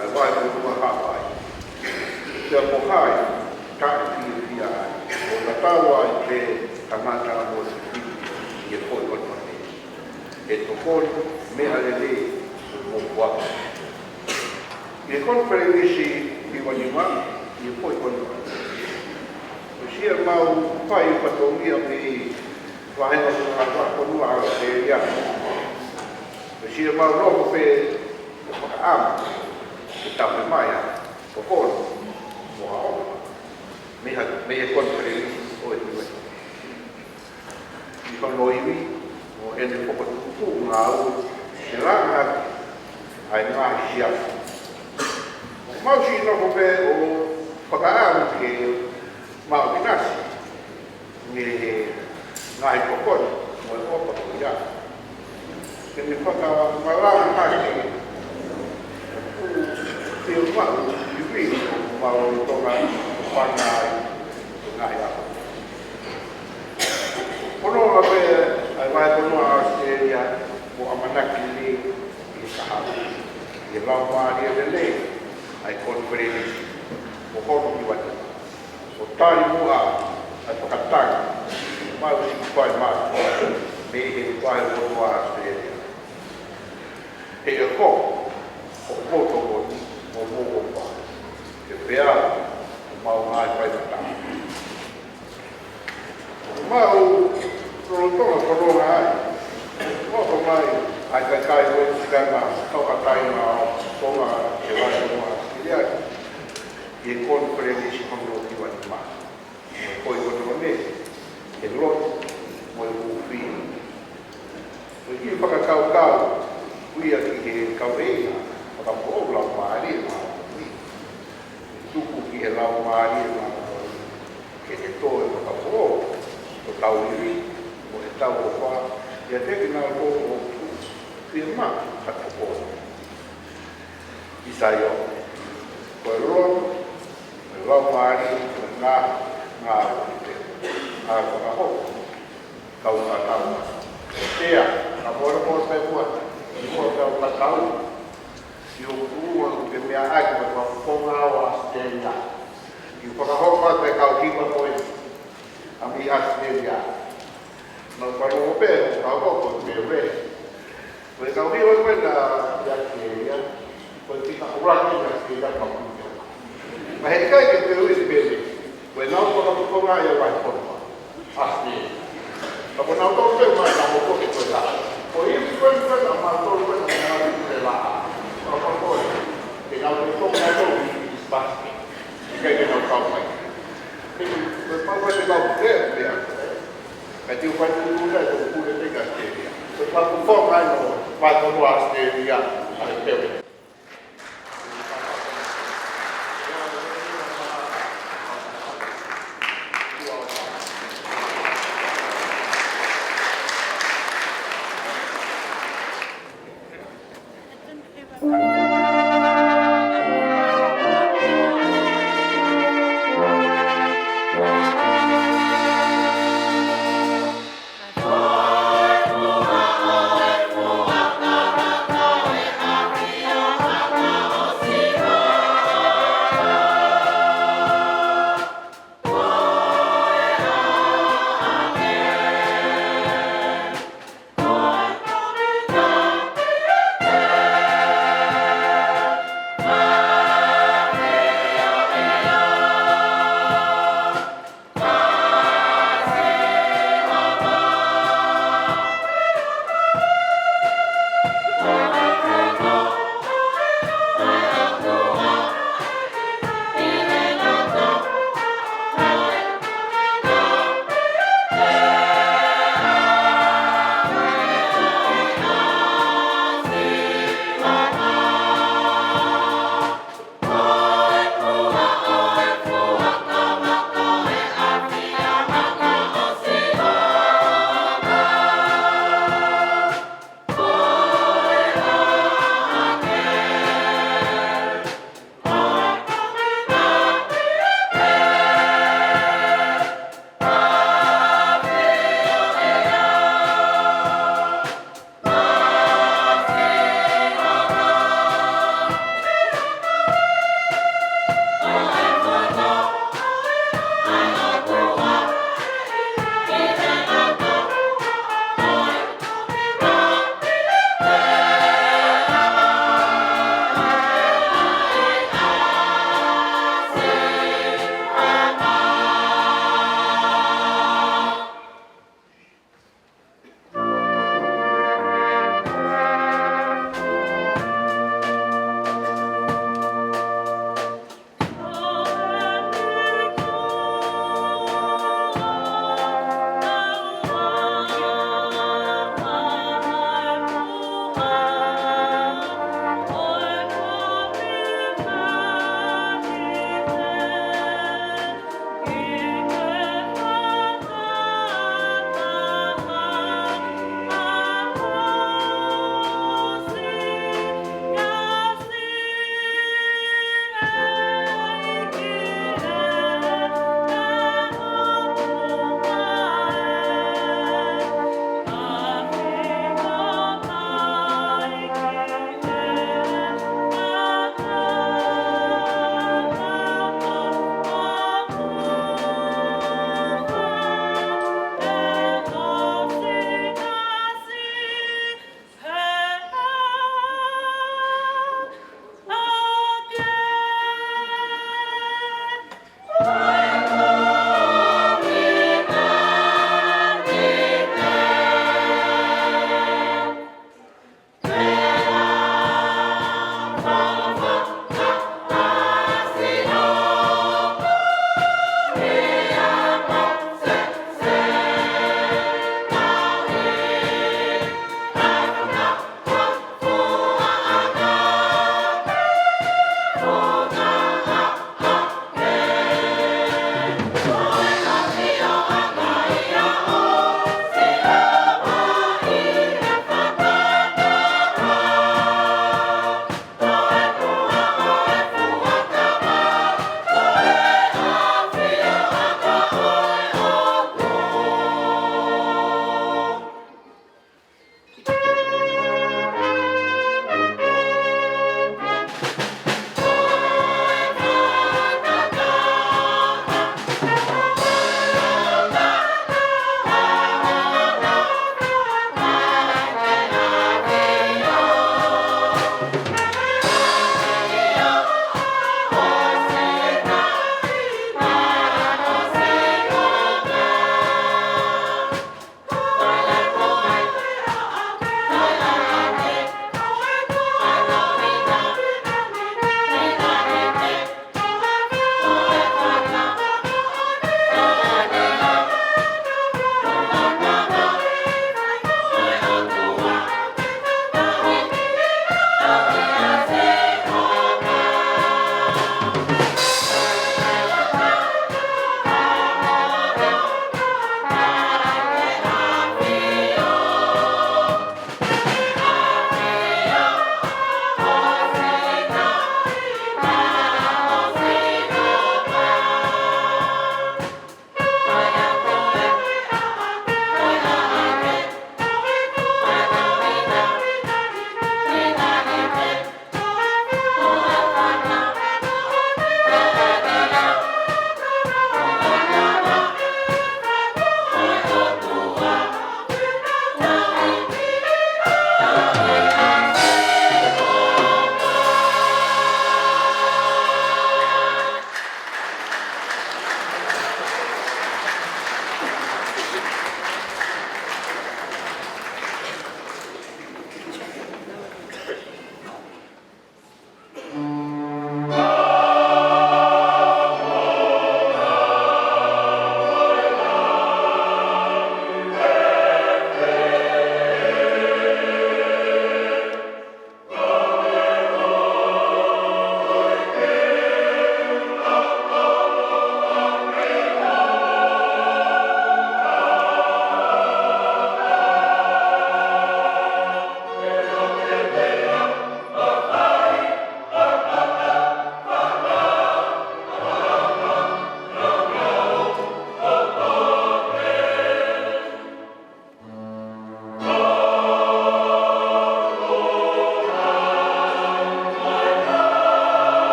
ʻa e vahe hono ua, Haʻapai. Pea ko hai taʻe fiefia ai, ʻo tatau ai pē kamata mo sipili ʻi he foʻi ʻOtua, ʻe tokoni, meʻa lelei, mo fuaʻa. ʻI he konifelenisi hiva nima, ʻi he foʻi ʻOtua, ʻosi ia mau fai fatongia mei he vahenga ko e ngaahi fonua ʻAositelēlia. ʻOsi ia mau nofo pē ʻo fakaʻamu ke tafe mai ʻa e tokoni mo e ʻofa mei ha, mei he konifelenisi ʻo e U N. ʻI hono ivi, ʻo ʻene fokotuʻutuʻu ngāue ke langa hake ʻa e ngaahi siasi. Mau siʻi nofo pē ʻo fakaʻamu ke maʻu ʻinasi mei he ngaahi tokoni mo e ʻofa ko ia. Ke ne fakamalanga hake ʻa e fuʻu Maʻu ivi ʻo mau Tonga ʻo fanga ai ʻo ngaahi ʻaho. Fononga pē ʻa e vahefonua ʻAositelēlia mo ʻamanaki lelei ki he kahaʻu, ki he laumālie lelei ʻa e konifelenisi ʻo hono hiva ni. ʻO tali muʻa ʻa e fakatangi mau siʻi fai mātuʻa mei he vahefonua ʻAositelēlia. He ʻe hoko hoʻo poto ko eni mo hoʻo ʻofa, he pea ʻoku mau ngaahi fai mata. Mau lolotonga fononga ai, ʻoku ʻomai ʻa e kakai ko eni ki he kau kakai ʻo Tonga he vahefonua ʻAositelēlia ki he konifelenisi hono hiva nima. Ko e kotoa eni, he lotu mo e ʻufi. Ko e kiʻi fakakaukau ko ia ki he kaveinga fakafoʻou Laumālie Māʻoniʻoni. Tuku ki he Laumālie Māʻoniʻoni ke ne toe fakafoʻou hotau ivi mo ʻetau ʻofa ʻiate kinautolu ʻoku fiemaʻu ha tokoni. ʻIsaia, ko e lotu, ko e laumālie, ko e ngā, ngā ʻoku te, ʻa e fakahoko, kau tatau. Sea, ka mole mole pē kua, i mo kau tatau, i o kua ke meʻa ai ko e fakafofonga ʻo ʻAositelēlia. I fakahoko atu e kau hiva ko ē, ʻa mei ʻAositelēlia. Nau fanongo pē, fakahoko ko e peule. Ko e kau hiva ko ē ʻa ʻAositelēlia, ko e fika ʻuluaki ʻa ʻAositelēlia ka pute. Ka heʻikai ke te ui pele, ko e nau fakafofonga ia ʻa e vahefonua ʻAositelēlia. Ka ko nautolu pē ʻoku nau hoko ko e la. Ko e ivi ko ē ko ē ʻa mautolu ko ē ʻoku nau ui ko e la. Ka ko e, ke nau te tonga tolu i spasi. ʻIkai ke nau kau mai. He ko e pau ko e te kau pē, pē. Ka te u fai tū tū nai, te u pule te ka te ia. Ko e fakafofonga ʻo e vahefonua ʻAositelēlia, ʻa e peule.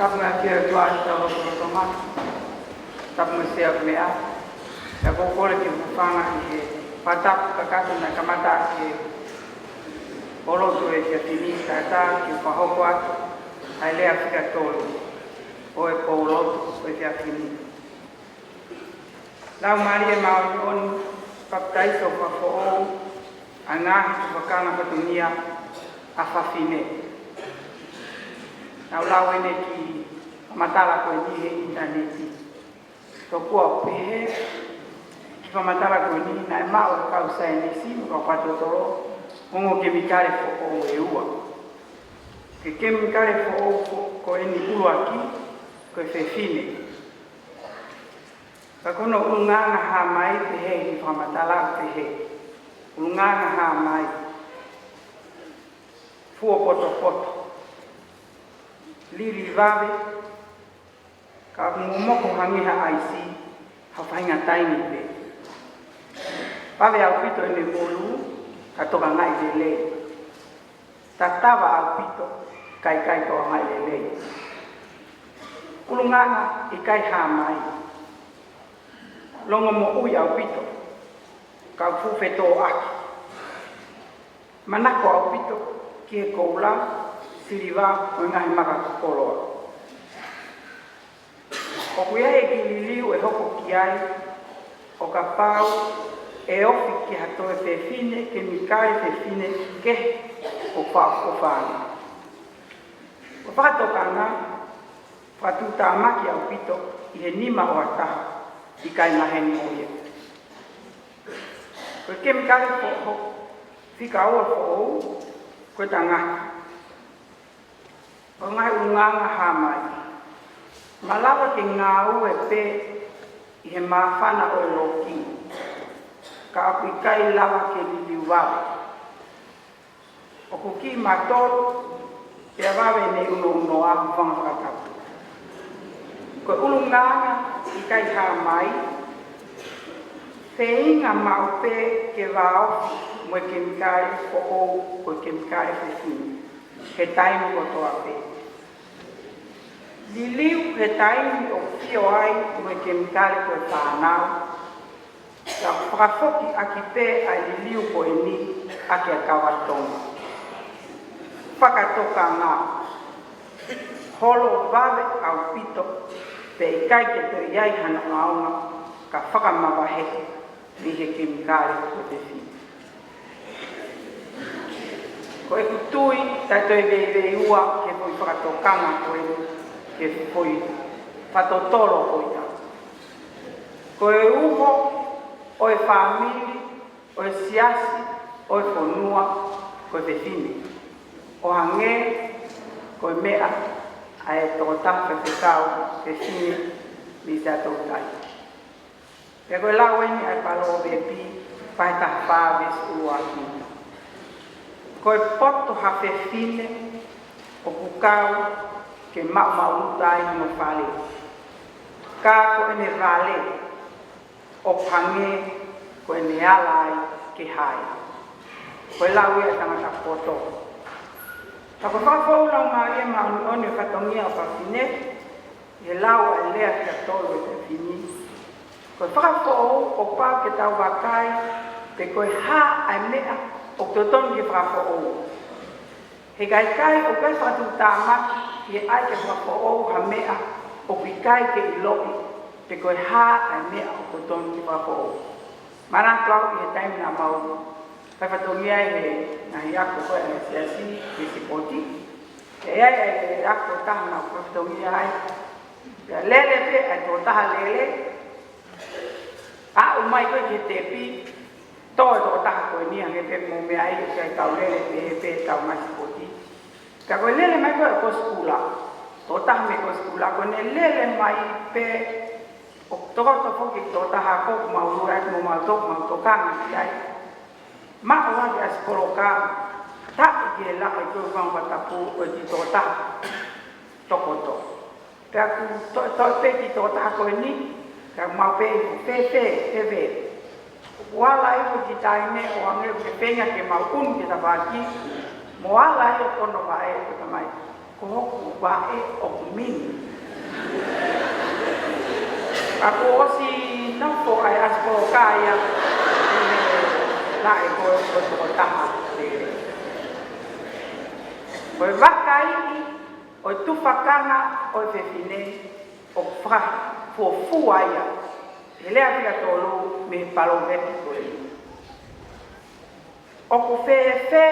Tapu mo e ʻafio ʻa e ʻOtua ʻi hotau lotolotonga. Tapu mo e sea meʻa. Pea ʻoku ou kole ke u hūfanga ʻi he fakatapu kakato naʻe kamata ʻaki ʻo lotu he efiafi ni, kae ʻatā ke u fakahoko atu ʻa e lea fika tolu ʻo e pou lotu ʻo e efiafi ni. Laumālie Māʻoniʻoni, papitaiso fakafoʻou ʻa e ngaahi tufakanga fatongia ʻa fafine. Naʻa ku lau ʻene kiʻi fakamatala ko eni he ʻinitaneti. Tokua ʻoku pehē kiʻi fakamatala ko eni naʻe maʻu ʻe he kau saienisi mo e kau fakatotolo ongo kemikale foʻou ʻe ua. Ko e kemikale foʻou ko, ko eni ʻuluaki, ko e fefine. Ka ko hono ʻulungaanga hā mai pehē ʻi he fakamatala pehē. ʻUlungaanga hā mai. Fuopotopoto. Lili vave. Ka momoko hangē ha ʻaisi, ha faʻahinga taimi pē. Vave ʻaupito ʻene molu, ka tokangaʻi lelei. Tatava ʻaupito, ka ʻikai tokangaʻi lelei. ʻUlungaanga ʻikai hā mai. Longomoʻui ʻaupito, ka fuʻu fetōʻaki. Manako ʻaupito ki he koula, siliva, mo e ngaahi maka koloa. ʻOku ʻi ai e kiʻi liliu ʻe hoko ki ai, ʻo kapau ʻe ofi ki ha toe fefine, kemikale fefine kehe ʻoku faʻa ʻofaʻanga. ʻOku fakatokanga, fakatuʻutāmaki ʻaupito ʻi he nima ʻo ha taha, ʻikai maheni mo ia. Ko e kemikale foʻou, fika ua foʻou, ko e tangata. Ko e ngaahi ʻulungaanga hā mai. Malava ke ngāue pē ʻi he māfana ʻo e loki. Ka ʻoku ʻikai lava ke liliu vave. ʻOku kiʻi matolu, pea vave ʻene ʻunounoa, hūfanga fakatapu. Ko e ʻulungaanga ʻikai hā mai, feinga maʻu pē ke vāofi mo e kemikale foʻou ko e kemikale fefine he taimi kotoa pē. Liliu he taimi ʻoku fio ai mo e kemikale ko e fānau. Ka fakafoki ʻaki pē ʻa e liliu ko eni ʻaki ʻa e kava Tonga. Fakatokanga. Holo vave ʻaupito, pea ʻikai ke toe ʻi ai hano ʻaonga ka fakamavaheʻi mei he kemikale ko e fefine. Ko ʻeku tui, taʻe toe veiveiua ki he foʻi fakatokanga ko eni, ki he foʻi fakatotolo ko ia. Ko e uho ʻo e fāmili, ʻo e siasi, ʻo e fonua, ko e fefine. ʻO hangē ko e meʻa ʻa e tokotaha faifekau fefine mei Siaʻatoutai. Pea ko e lau eni ʻa e Palōvepi vahe taha fā veesi ʻuluaki. Ko e poto ha fefine ʻoku kau ke maʻumaʻuluta ai hono fale. Ka ko ʻene vale ʻoku hangē ko ʻene ala ai ke hae. Ko e lau ia ʻa e tangata poto. Ka ko e fakafoʻou Laumālie Māʻoniʻoni ʻo e fatongia ʻo fafine, ʻi he lau ʻa e lea fika tolu ʻo e efiafi ni. Ko e fakafoʻou ʻoku pau ke tau vakai pe ko e hā ʻa e meʻa ʻoku totonu ke fakafoʻou. He ʻikai ke ʻi ai ha fakatuʻutāmaki ʻi he ʻai ke fakafoʻou ha meʻa ʻoku ʻikai ke ʻiloʻi pe ko e hā ʻa e meʻa ʻoku totonu ke fakafoʻou. Manatu au ʻi he taimi naʻa mau fai fatongia ai he ngaahi ako ko ē ʻa e siasi, he sipoti. ʻE ʻi ai e ako ʻe taha naʻa ku fai fatongia ai. Pea lele pē ʻa e tokotaha lele. Aʻu mai ko ē ki he tepi, tō e tokotaha ko eni hangē pē mo e meʻa ʻi he kau lele pē, pē tau ngaahi sipoti. Ka ko e lele mai ko ē ko Sikula, tokotaha mei ko Sikula, ko ʻene lele mai pē ʻo tokoto foki tokotaha ko ē ʻoku mau ʻuluaki mo mau tō, mau tokanga ki ai. Maʻu hake ʻa Sikula ka taʻi ke laʻa ʻi ko e fanga tapu ʻo e kiʻi tokotaha tokoto. Pea ku to, to pē kiʻi tokotaha ko eni, ka mau pē, fēfē, fēfē. Kuo ala ʻi he kiʻi taimi ʻo hangē ʻoku ke feinga ke mau ʻunu ke tavaki, mo ala ʻi he kono vaʻe ko e tamai. Ko hoku vaʻe ʻoku mini. Ka kuo ʻosi nofo ai ʻa e ʻasi poloka ia ʻi he laʻe ko e, ko e tokotaha lelei. Ko e vakaiʻi ʻo e tufakanga ʻo e fefine ʻoku fakafuofua ia he lea fika tolu mei he Palōvepi ko eni. ʻOku fēfē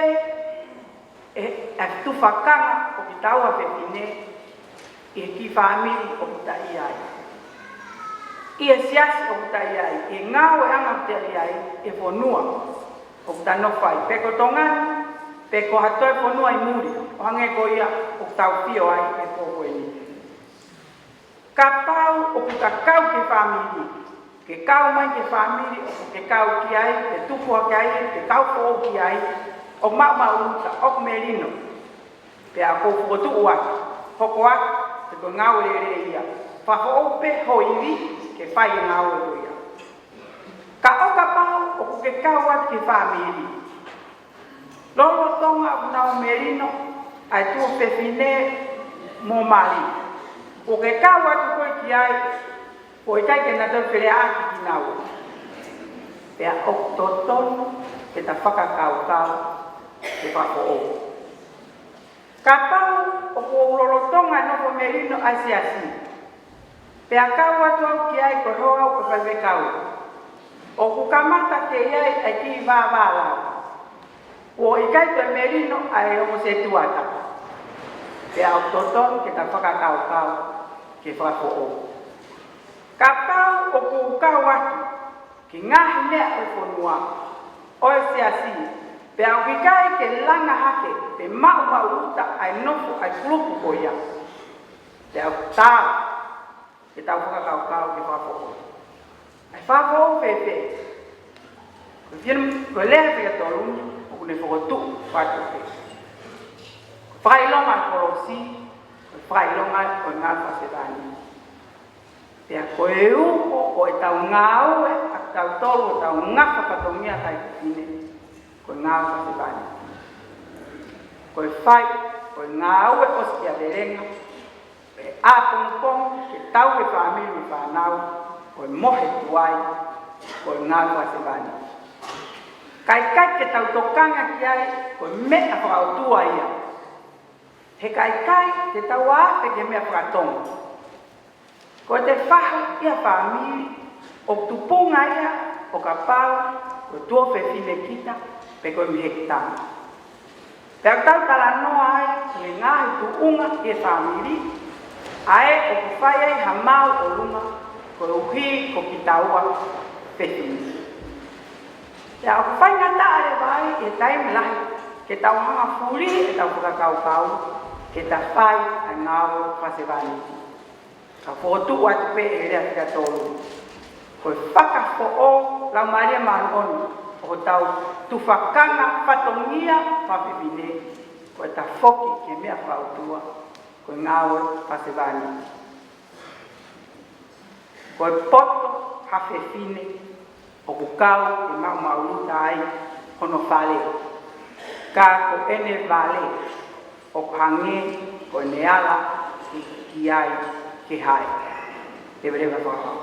ʻa e tufakanga ʻo kitaua fefine ʻi he kiʻi fāmili ʻoku ta ʻi ai, ʻi he siasi ʻoku ta ʻi ai, ʻi he ngāueʻanga ʻoku ta ʻi ai, ʻi he fonua ʻoku ta nofo ai, pe ko Tonga ni, pe ko ha toe fonua ʻi muli, ʻo hangē ko ia ʻoku ta ʻafio ai he pō ko eni. Kapau ʻoku ta kau ki he fāmili, ke kau mai ki he fāmili ʻoku ke kau ki ai, ke tupu hake ai, ke kau foʻou ki ai, ʻoku maʻumaʻuluta, ʻoku melino. Pea ʻoku ou fokotuʻu atu, hoko atu, he ko e ngāue lelei ia. Fakafoʻou pē ho ivi ke fai e ngāue ko ia. Ka ʻo kapau ʻoku ke kau atu ki he fāmili, lolotonga ʻoku nau melino ʻa e tuofefine mo mali, ʻoku ke kau atu koe ki ai, ʻoku ʻikai ke na toe feleaʻaki kinaua. Pea ʻoku totonu ke ta fakakaukau ke fakafoʻou. Kapau ʻoku ou lolotonga nofo melino ʻa e siasi, pea kau atu au ki ai ko e hoa au ko e faifekau, ʻoku kamata ke ʻi ai ʻa e kiʻi vāvālau, ʻoku ʻikai toe melino ʻa e ongo setuata, pea ʻoku totonu ke ta fakakaukau ke fakafoʻou. Kapau ʻoku ou kau atu ki he ngaahi meʻa ʻo e fonua, ʻo e siasi, pea ʻoku ʻikai ke langa hake pe maʻumaʻuluta ʻa e nofo ʻa e kulupu ko ia, pea ʻoku taau ke tau fakakaukau ke fakafoʻou. ʻA e fakafoʻou fēfē? Ko e fia-, ko e lea fika tolu ni ʻoku ne fokotuʻu atu pē. Ko e fakaʻilonga ʻo e kolosi, ko e fakaʻilonga ʻo e ngāue fakasevāniti. Pea ko e uho ʻo ʻetau ngāue ʻa kitautolu ʻoku tau ngafa fatongia kakai fefine, ko e ngāue fakasevāniti. Ko e fai, ko e ngāue ʻosikiavelenga, ʻapongipongi ke tauhi e fāmili mo e fānau, ko e mohe tuai, ko e ngāue fakasevāniti. Ka ʻikai ke tau tokanga ki ai, ko e meʻa fakaʻotua ia. He ka ʻikai te tau afe ki he meʻa fakatonga. Ko ʻete fahu ʻi ha fāmili ʻoku tupunga ia ʻo kapau ko e tuofefine kita pe ko e mehekitanga. Pea ʻoku tau talanoa ai ki he ngaahi tuʻunga ʻi he fāmili, ʻa ē ʻoku fai ai ha maau ʻolunga koeʻuhi ko kitaua fefine. Pea ʻoku faingataʻa leva ai ʻi he taimi lahi ke tau hanga fuli ʻetau fakakaukau ke ta fai ʻa e ngāue fakasevāniti. Ka fokotuʻu atu pē ʻe he lea fika tolu, ko e fakafoʻou Laumālie Māʻoniʻoni ʻo hotau tufakanga fatongia fakafefine, ko e tafoki ki he meʻa fakaʻotua, ko e ngāue fakasevāniti. Ko e poto ha fefine ʻoku kau ke maʻumaʻuluta ai hono fale, ka ko ʻene vale ʻoku hangē ko ʻene ala ki ai ke hae. Leveleva fakahau.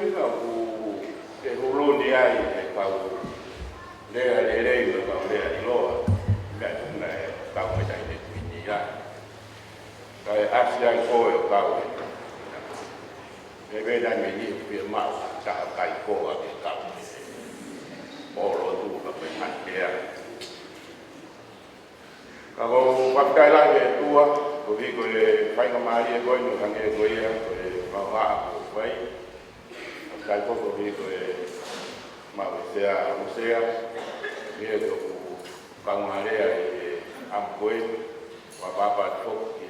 Ina ʻoku ke huluni ai e kau lea lelei mo e kau lea ʻiloa, meʻa tuʻuna e kau meta i ne tuini ia. Kae ʻasi ai koe ʻo kau e. He vena me ni pia mau taha kai koa ke kau. Polo tu ka pe matea. Ka ko u fakafetaʻi lahi ki he ʻOtua, koeʻuhi ko e faingamālie ko eni hangē ko ia, ko e mau haʻa ko fai. Fakafetaʻi ko koeʻuhi ko e mau sea, mau sea, mie ko u kaungalea e am ko e, wa papa foki,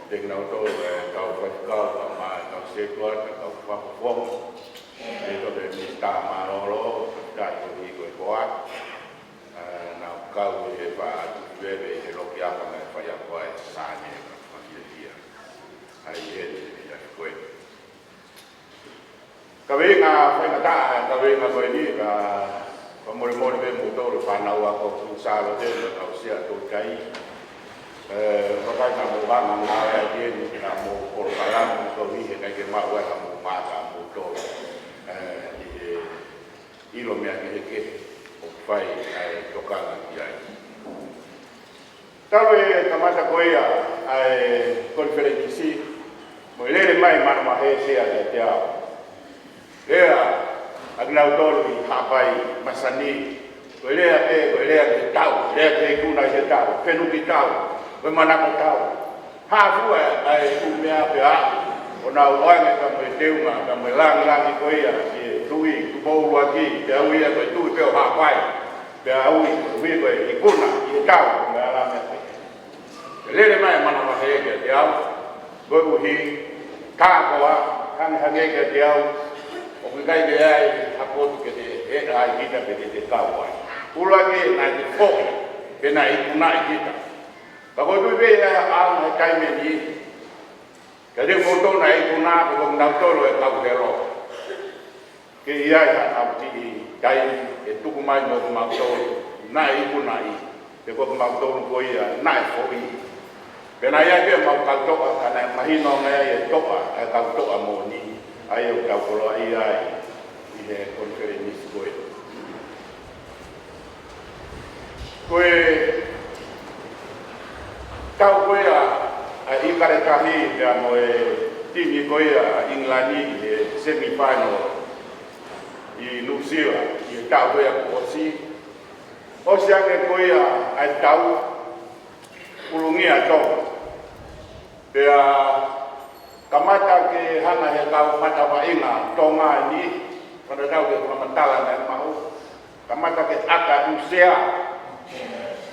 te kina o tō, e kau faikau, ka ma, kau setua, ka kau fakofonga. E tō te mista mālōlō, fakafetaʻi koeʻuhi ko e koa. Ā, naʻa ku kau he faʻa tuku veve he loki apa naʻe fai ako ai Sane ka fakiakia. ʻAi he te ia koe. Ka veinga faingataʻa, ka veinga ko eni, ka, ka molemole pē mo tolu fānau ako Kuini Sālote, mo kau sea tō kai. Ē, vakai ka mo vanga ngāue ʻaki eni, ka mo polokalama, ko ʻikai ke maʻu ai ka mo mata mo tolu. Ē, ʻi he ʻilo meʻa kehekehe ʻoku fai ʻa e tokanga ki ai. Talu e kamata ko ia ʻa e konifelenisi, mo e lele mai mana mahe sea kiate au. Lea ʻa kinautolu ʻi Haʻapai, masani, ko e lea pē, ko e lea ki he tau, lea ki he ikuna ʻi he tau, fenuki tau, ko e manako tau. Hā fua ʻa e ʻū meʻa pea ʻo nau ʻoange ka mo e teunga, ka mo e langilangi ko ia ki he tuʻi, Tupou ʻUluaki, pea ui ia ko e tuʻi pē ʻo Haʻapai, pea ui, ui ko e ikuna ʻi he tau, mo e ala meʻa pē. Lele mai mana mahe kiate au, koeʻuhi, tā koa, hangehangē kiate au, ʻoku ʻikai ke ʻi ai ha potu ke te ʻeʻa ai kita pe ke te kau ai. ʻUluaki naʻe te foʻi, pe naʻe ikunaʻi kita. Ka ko e tui pē ia ʻaonga he taimi ni, ka te koutou naʻe ikuna, ko kinautolu e kau helo. Ke ʻi ai ha ʻapi ʻi taimi ʻe tuku mai mo kimautolu, naʻe ikunaʻi, pe ko kimautolu ko ia, naʻe foʻi. Pea naʻe ʻi ai pē mau kau toʻa, ka naʻe mahino ange ai e toʻa, e kau toʻa moʻoni, ʻa ia ʻoku tau koloaʻia ai, ʻi he konifelenisi ko ē. Ko e tau ko ia ʻa ʻIkale Tahi pea mo e timi ko ia ʻa ʻIngilani ʻi he semifinal ʻi Nuʻusila ʻi he tau ko ia kuo ʻosi. ʻOsi ange ko ia ʻa e tau, ʻulungia Tonga. Pea kamata ke hanga he kau matavaʻinga Tonga ni, fakatatau ki he fakamatala naʻe maʻu, kamata ke ʻaka ʻū sea.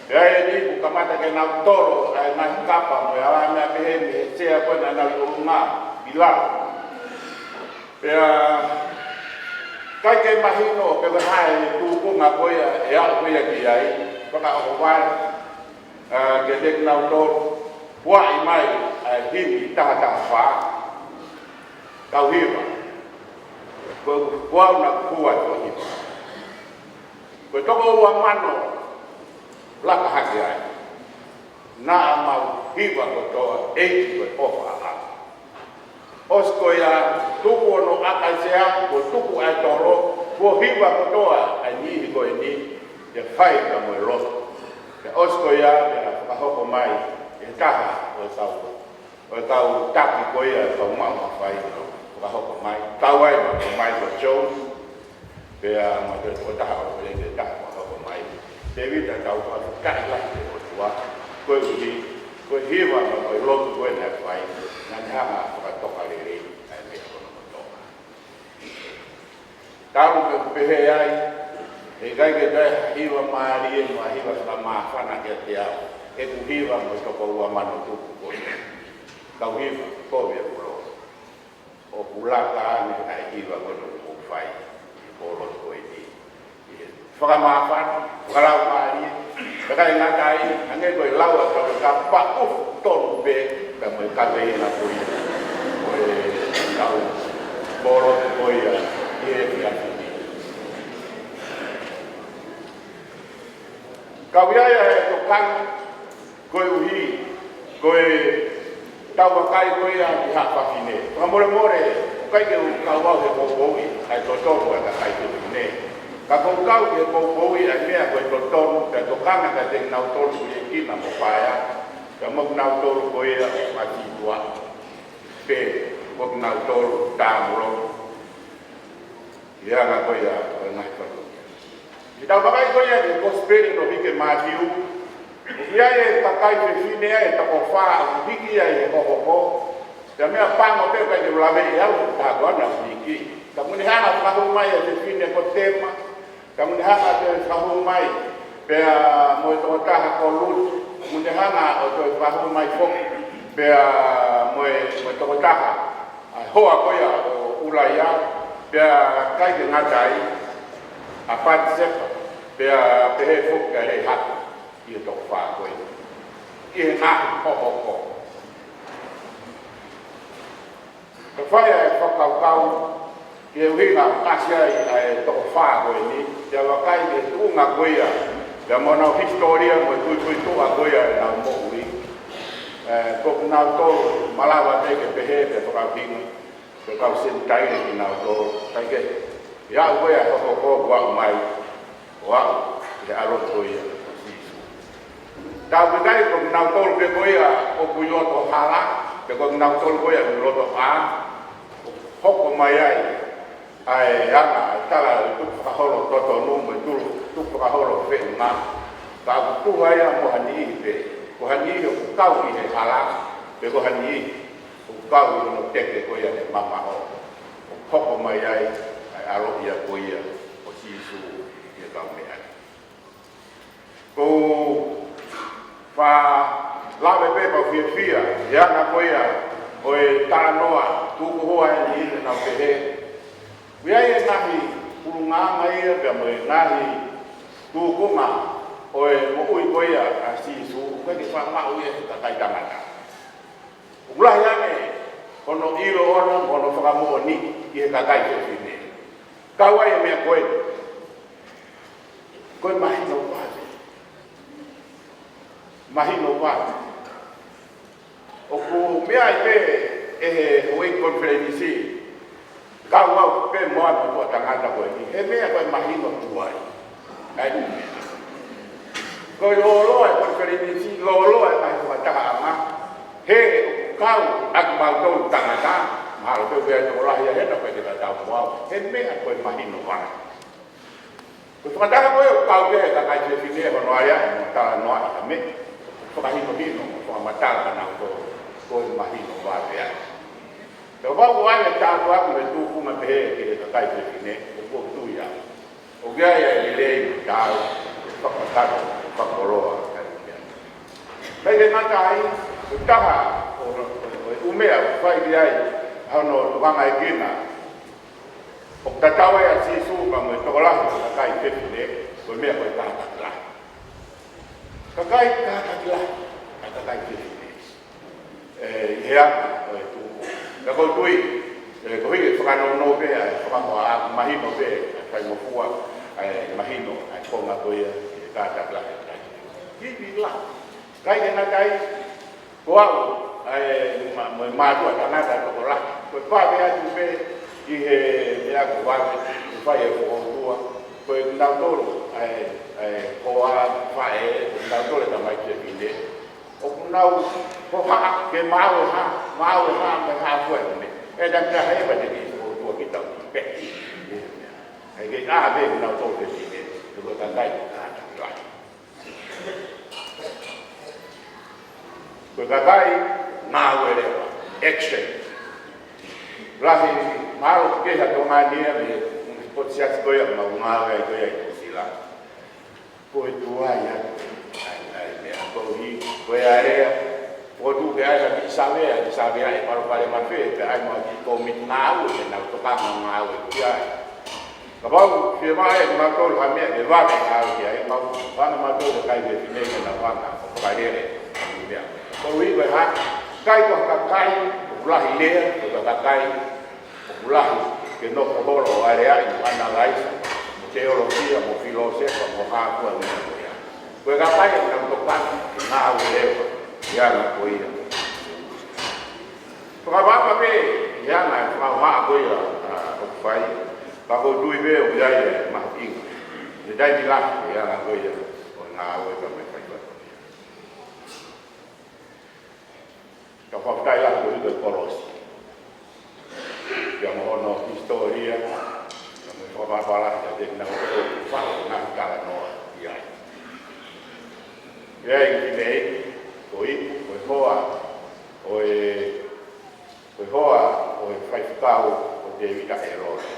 Pea ʻi heni kuo kamata ke nau tolo ʻa e ngaahi kapa mo e ala meʻa pehē mei he sea ko ē naʻa nau ʻi ʻolunga ʻi lalo. Pea ʻikai ke mahino pe ko e hā e tūkunga ko ia ʻe aʻu ko ia ki ai, fakaʻohovale, ā, kiate kinautolu, huaʻi mai ʻa e himi taha taha fā, kau hiva. Ko, ko au naʻa ku hua ko e hiva. Ko e toko ua mano laka hake ai. Naʻa mau hiva kotoa, ʻeiki ko e ʻofa ʻa. ʻOsi ko ia, tuku hono ʻaka e sea, kuo tuku ʻa e tolo, kuo hiva kotoa ʻa e niʻihi ko eni, ke fai ka mo e lotu. Pea ʻosi ko ia, pea fakahoko mai, ʻe taha ʻo e kau, ʻo e kau taki ko ia, kau maʻu mafai, fakahoko mai, kau ai, ma ko Michael Jones, pea mo e tokotaha ʻo e peleti ʻe taha ʻo hoko mai. Tēvita, tau fakafetaʻi lahi ki he ʻOtua, koeʻuhi, ko e hiva mo e lotu ko ē naʻe fai, naʻa ne hanga ʻo fakatoka lelei ʻa e meʻa ko ena kotoa. Talu ke pehē ai, heʻikai ke toe hiva mālie mo ha hiva fakamāfana kiate au, ʻeku hiva mo e toko ua mano tuku ko ē. Kau hiva, kovi ʻeku lotu. ʻOku laka ange ʻa e hiva ko ena ʻoku fai ʻi he polo ko eni. ʻI he fakamāfana, fakalaumālie, kakai ngata ai, hangē ko e lau ʻa e kau ka paʻu tonu pē, ka mo e kaveinga ko ia, ko e kau polo ko ia, ʻi he efiafi ni. Kau ia ia he tokanga, koeʻuhi, ko e tau vakai ko ia ki ha fafine. Fakamolemole, ʻIkai ke u kau au he poupouʻi ʻa e totonu ʻa e kakai fefine. Ka ʻoku ou kau he poupouʻi ʻa e meʻa ko e totonu, pea tokanga kiate kinautolu ʻoku liʻekina mo paea, pea mo kinautolu ko ia ʻoku masitua, pe ko kinautolu tāmulou. ʻI he anga ko ia ʻo e ngaahi fatongia. ʻI heʻetau vakai ko ia ki he Kosipeli naʻe hiki ʻe Mātiu, ʻoku ʻi ai e kakai fefine ʻe toko fā ʻoku hiki ai he hohoko. Pea meʻapango pē ʻikai ke u lave ʻe au, ka ko ena ʻoku hiki. Ka ʻoku ne hanga ʻo fakahū mai e fefine ko Tema. Ka ʻoku ne hanga ʻo toe fakahū mai pea mo e tokotaha ko Luti. Ka ʻoku ne hanga ʻo toe fakahū mai foki pea mo e, mo e tokotaha, ʻa e hoa ko ia ʻo ʻUlaia, pea ʻikai ke ngata ai, ʻa Patisepa, pea pehē foki ʻa Lēhapi, ʻi he toko fā ko ē. ʻI he ngaahi hohoko. Ka fai ʻa e fakakaukau ki he ʻuhinga ʻoku ʻasi ai ʻa e toko fā ko eni, pea vakai ki he tuʻunga ko ia, pea mo honau hisitōlia mo e puipuituʻa ko ia ʻenau moʻui. Ē, ko kinautolu malava pē ke pehē, pea fakaʻuhinga, ko e kau Senitaile kinautolu, ʻikai ke. ʻI he ʻaho ko ia ʻa e hohoko ʻoku aʻu mai, ʻo aʻu ki he ʻaloʻi ko ia ʻo Sīsū. Tau pehē ko kinautolu pē ko ia ʻoku ʻi loto hala, pe ko kinautolu ko ia ʻoku ʻi loto ʻā, ʻoku hoko mai ai ʻa e anga ʻa e tala ʻo e tukufakaholo totonu mo e tulu, tukufakaholo feʻunga. Ka ʻoku tuha ia mo ha niʻihi pē, ko ha niʻihi ʻoku kau ʻi he hala, pe ko ha niʻihi ʻoku kau ʻi hono teke ko ia ʻene mamaʻo. ʻOku hoko mai ai ʻa e ʻaloʻi ia ko ia ʻo Sīsū ʻi he kau meʻa. ʻOku ou faʻa lave pē pea u fiefia he anga ko ia ʻo e talanoa tukuhua ʻeni ʻi heʻenau pehē, ʻoku ʻi ai e ngaahi ʻulungaanga ia pea mo e ngaahi tūkunga ʻo e moʻui ko ia ʻa Sīsū, ʻoku ʻikai ke faʻa maʻu ia he kakai tangata. ʻOku lahi ange hono ʻilo ʻona mo hono fakamoʻoni ʻi he kakai fefine. Kau ai e meʻa ko ē. Ko e mahino vale. Mahino vale. ʻOku meʻa ai pē ʻe he houʻeiki konifelenisi, kau au pē mo e motuʻa tangata ko eni, he meʻa ko e mahino tuai. ʻA ia, ko e lōloa e konifelenisi, lōloa e ngaahi fakatahaʻanga, he ʻoku kau ʻaki mautolu tangata, mahalo pē ʻoku ʻi ai e tokolahi ia hena ʻoku ʻikai ke tatau mo au, he meʻa ko e mahino vale. Ko e fakataha ko ē ʻoku kau pē kakai fefine hono aleaʻi mo talanoaʻi ʻa e meʻa, fakahinohino mo fakamatala kinautolu, ko e mahino vale ia. Kapau ʻoku ʻi ai e tāpuaki mo e tūkunga pehē ki he kakai fefine, ʻoku ou tui au ʻoku ʻi ai e lelei mo e taau, fakakakato, fakakoloa, kae ʻumaʻā. Kae ngata ai, ko e taha ʻo, ʻo, ʻo e ʻū meʻa ʻoku fai ki ai hono tokangaekina ʻoku tatau ai ʻa Sīsū pea mo e tokolahi ʻo e kakai fefine, ko e meʻa ko e kātaki lahi. Kakai kātaki lahi ʻa e kakai fefine. Ē, ʻi he anga ʻo e tuku. Pea ʻoku ou tui, ē, koeʻuhi ke fakanounou pē ʻa e fakahoa, ʻa e mahino pē ʻa e faingofua, ʻa e mahino ʻa e konga ko ia ʻi he kātaki lahi ʻa e kakai fefine. Ivi la. ʻIkai ke ngata ai, ko au, ʻa e ma-, mo e mātuʻa tangata tokolahi, ko e vave atu pē ʻi he meʻa ko e vave, ʻoku fai ʻe he fokoutua. Ko kinautolu, ʻa e, ʻa e hoa, faʻē, ko kinautolu e tamaiki fefine, ʻoku nau hohaʻa ke maʻu e hā, maʻu e hā, mo e hā fua e meʻa. ʻE tangata he ʻe pate ki fokoutua kita pē. ʻIkai ke ʻā pē kinautolu fefine, he ko e kakai kātaki lahi. Ko e kakai ngāue leva, action. Lahi, mahalo ʻoku kehe ʻa Tonga ni ia mei he potu siasi ko ia ʻoku mau ngāue ai ko ia ʻi Nuʻu Sila. Ko e tuai atu ʻa e, ʻa e meʻa koeʻuhi, ko e alea, ʻoku tuʻu ke ʻai ha kiʻi savea, kiʻi savea ʻe palopalema fē, pea ʻai mo ha kiʻi kōmiti ngāue, ke nau tokanga ngāue ki ai. Kapau fiemaʻu ʻe mautolu ha meʻa ke vave ngāue ki ai, mau fanga mautolu e kakai fefine ke nau hanga ʻo fakalele ʻa e meʻa. Koeʻuhi ko e hā, ʻikai ko ha kakai ʻoku lahi lea, ko ha kakai ʻoku lahi ke nofo holo ʻo aleaʻi mo ʻanalaiso, mo teolosia, mo filōsefa, mo hā fua e meʻa ko ia. Ko e kakai ʻoku nau tokanga ke ngāue leva ʻi he anga ko ia. Fakapapau pē, He anga e fakahā ko ia, ʻa, ʻoku fai, ka ʻoku ou tui pē ʻoku ʻi ai e mahuʻinga. He taimi lahi, he anga ko ia ʻo e ngāue ka mo e faifai. Ka fakafetaʻi lahi ko e kolosi. Pea mo hono hisitōlia, ka mo e fakapapala, ka te nau te fai ngaahi talanoa ʻi ai. ʻI ai ki nei, ko ipu, ko e hoa, ʻo e Ko e hoa ʻo e faifekau ko Tēvita ʻElota.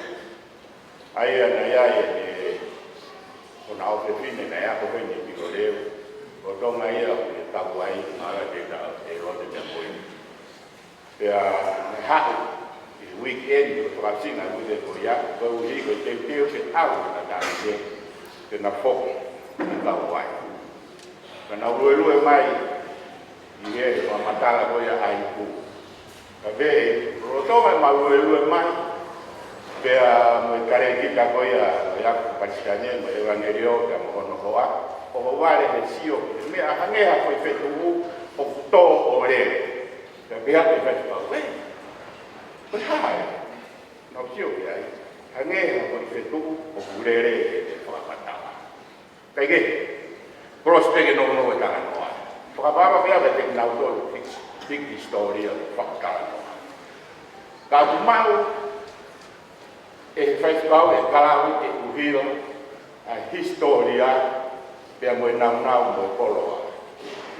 ʻA ia naʻe ʻi ai e, ʻo na ʻofefine naʻe ako heni ʻi Loleu. Ko Tonga ia ʻoku ne kau ai, mālō Tēvita ʻElota te koi. Pea naʻe haʻu ʻi he weekend, ko e fakaʻosinga ʻo e uike ko ia, koeʻuhi ko e teuteu ke ʻalu na tāmite, ke na foki, ke kau ai. Ka nau luelue mai, ʻi he fakamatala ko ia ʻa ipu. Ka pehē, lolotonga ʻemau luelue mai, pea mo e kalēkita ko ia, ʻo e ako Pākisitane, mo e ʻevangeliō, pea mo hono hoa, ʻohovale he sio, he meʻa hangē ha foʻi fetuʻu ʻoku tō ʻo lele. Pea pehē atu e faifekau, ē, ko e hā ē? Nau sio ki ai, hangē ha foʻi fetuʻu ʻoku lele he fakamatala. Kae kehe, kolosi pē ke nounou e talanoa. Fakapapau pē ʻa e te nau tolu, hiki, hiki hisitōlia fakatalanoa. Ka ʻoku maʻu ʻe he faifekau e kalauni ke ʻuhila ʻa e hisitōlia pea mo e naunau mo e koloa.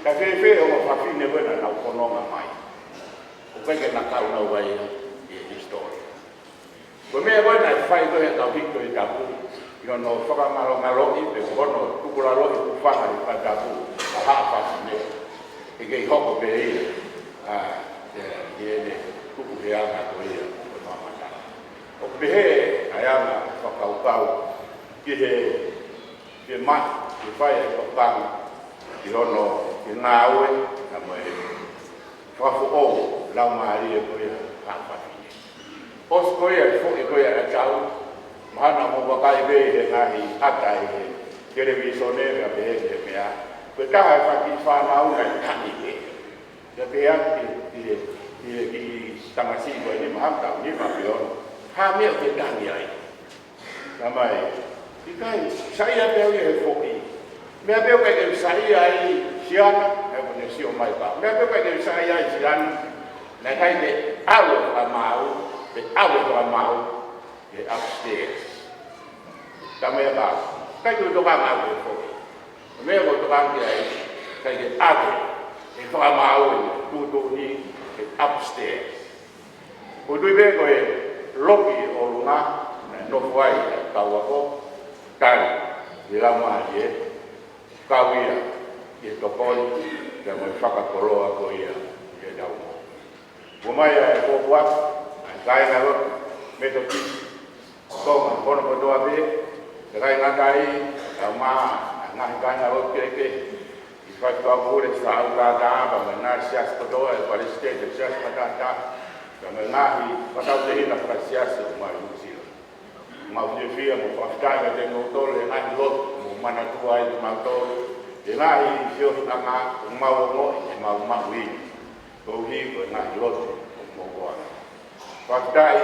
Ka fēfē ʻa e ongo fafine ko ē naʻa nau fononga mai. ʻOku ʻikai ke na kau naua ia ʻi he hisitōlia. Ko e meʻa ko ē naʻe fai ko ē ʻe he kau hiki Tohi Tapu, ʻi hono fakangalongaloʻi, pe ko hono tukulaloʻi hūfanga ʻi he Tohi Tapu, ʻa haʻa fafine, ʻe kei hoko pē ia, ʻa, ʻi heʻene tuku he anga ko ia, ko e fakamatala. ʻOku pehē ʻa e anga fakakaukau, ki he, ki he ma, ki he fai ʻa e tokanga, ki hono, ki he ngāue, ka mo e fakafoʻou laumālie ko ia ʻa e fafine. ʻOsi ko ia e foʻi ko ia ʻa e tau, mahalo naʻa mou vakai pē ʻi he ngaahi ʻata ʻi he televīsone, ka pehē ki he meʻa. Ko e taha e faki fānau naʻe tangi pē. Ka pehē atu ki he, ki he, ki he kiʻi tamasiʻi ko eni mahalo taʻu nima pe ono. Hā e meʻa ʻoku ke tangi ai? Naʻe mai, ʻikai, saiʻia pē au ia he foʻi. Meʻa pē ʻoku ʻikai ke saiʻia ai siana, naʻe ʻikai ke ne sio mai pē. Meʻa pē ʻoku ʻikai ke saiʻia ai siana, naʻe ʻikai ke ʻave ʻo fakamaau, pe ʻave ʻo fakamaau, he upstairs. Ka meʻa ka, ʻikai ke u tokanga au he foʻi. Meʻa ʻoku ou tokanga ki ai, ʻikai ke ʻave, ʻe fakamaau ʻi he tuʻutuʻuni, he upstairs. ʻOku ou tui pē ko e loki ʻolunga, naʻe nofo ai ʻa e kau ako, tali, ʻi he laumālie, kau ia, ʻi he tokoni, pea mo e fakakoloa ko ia, ʻi he tau mo. Kuo ʻomai ʻa e kōpuapu, ʻa e kāingalotu, Metotisi, Tonga, hono kotoa pē, ʻikai ngata ai, tau mā, ʻa e ngaahi kāingalotu kehekehe, ʻi he faifekau pule, Siaʻau Tātā, pea mo e ngaahi siasi kotoa, ʻa e palesiteni, siasi matātaha, pea mo e ngaahi fakatautehina fakasiasi ʻoku mau ʻi Nuʻusila. Mau fiefia mo fakafetaʻi kiate kimoutolu, he ngaahi lotu, mou manatua ai kimautolu, he ngaahi feohiʻanga, ʻoku mau ongoʻi, he mau maʻu ʻi. Koeʻuhi ko e ngaahi lotu ʻoku mou ʻoange. Fakafetaʻi,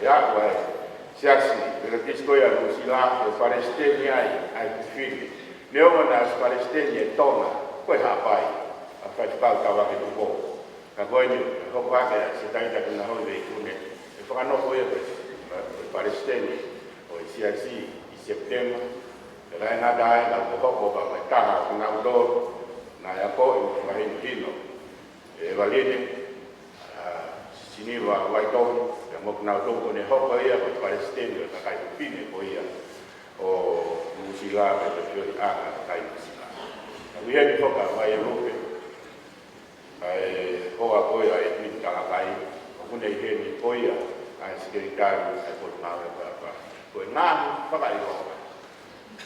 he ʻa e Siasi Metotisi ko ia ʻi Nuʻusila, he palesiteni ai, ʻa e fefine. Neongo naʻe ʻosi palesiteni ʻe Tonga, ko e Haʻapai, ʻa Faifekau Tavake Tupou. Ka ko eni, ʻe hoko ake ʻa Setaita Tuʻiʻonoʻi Veikune, ʻe fakanofo ia ko e, ko e palesiteni ʻo e Siasi ʻi Sepitema. Pea ʻikai ngata ai, ka kuo hoko pē mo e taha ʻo kinautolu, naʻe akoʻi mo fakahinohino ʻe Evaline, ʻa, Siniva Vaitohi, pea mo kinautolu kuo ne hoko ia ko e palesiteni ʻo e kakai fefine ko ia ʻo Nuʻusila, pea mo e feohiʻanga ʻa e kakai Nuʻusila. Ka ʻi heni foki ʻa Vaielupe, ʻa e hoa ko ia ʻa Edwin Talakai, ʻoku ne ʻi heni ko ia ʻa e sekelitali ʻa e Potungāue Fakaʻapaʻapa. Ko e ngaahi fakaʻilonga.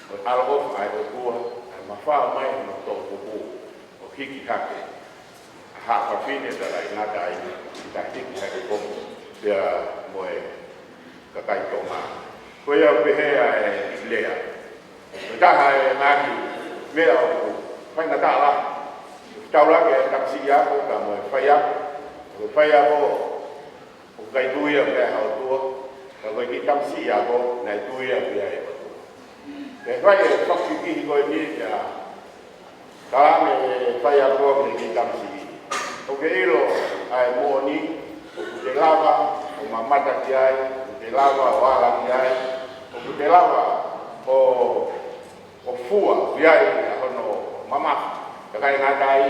Ko e ʻaloʻofa ʻa e ʻOtua, ʻa e mafao mai hono toʻukupu, ʻo hiki hake ʻa haʻa fafine, pea ʻikai ngata ai, ʻi he hiki hake ko ē, pea mo e kakai Tonga. Ko ia ʻoku pehē ʻa e lea. Ko e taha e ngaahi meʻa ʻoku faingataʻa lahi. Taulaki e takisiʻi ako, ka mo e faiako. Ko e faiako, ʻoku ʻIkai tui ia ʻoku ʻi ai ha ʻOtua, ka ko e kiʻi tamasiʻi ia ko ē naʻe tui ia ʻoku ʻi ai e ʻOtua. Pea fai e fakasītuʻa ko eni, pea talaange ʻe he faiako ki he kiʻi tamasiʻi: ʻOkú ke ʻilo ʻa e moʻoni, ʻoku te lava ʻo mamata ki ai, ʻoku te lava ʻo ala ki ai, ʻoku te lava ʻo ʻo fua ʻoku ʻi ai ʻa hono mamafa, ka ʻikai ngata ai,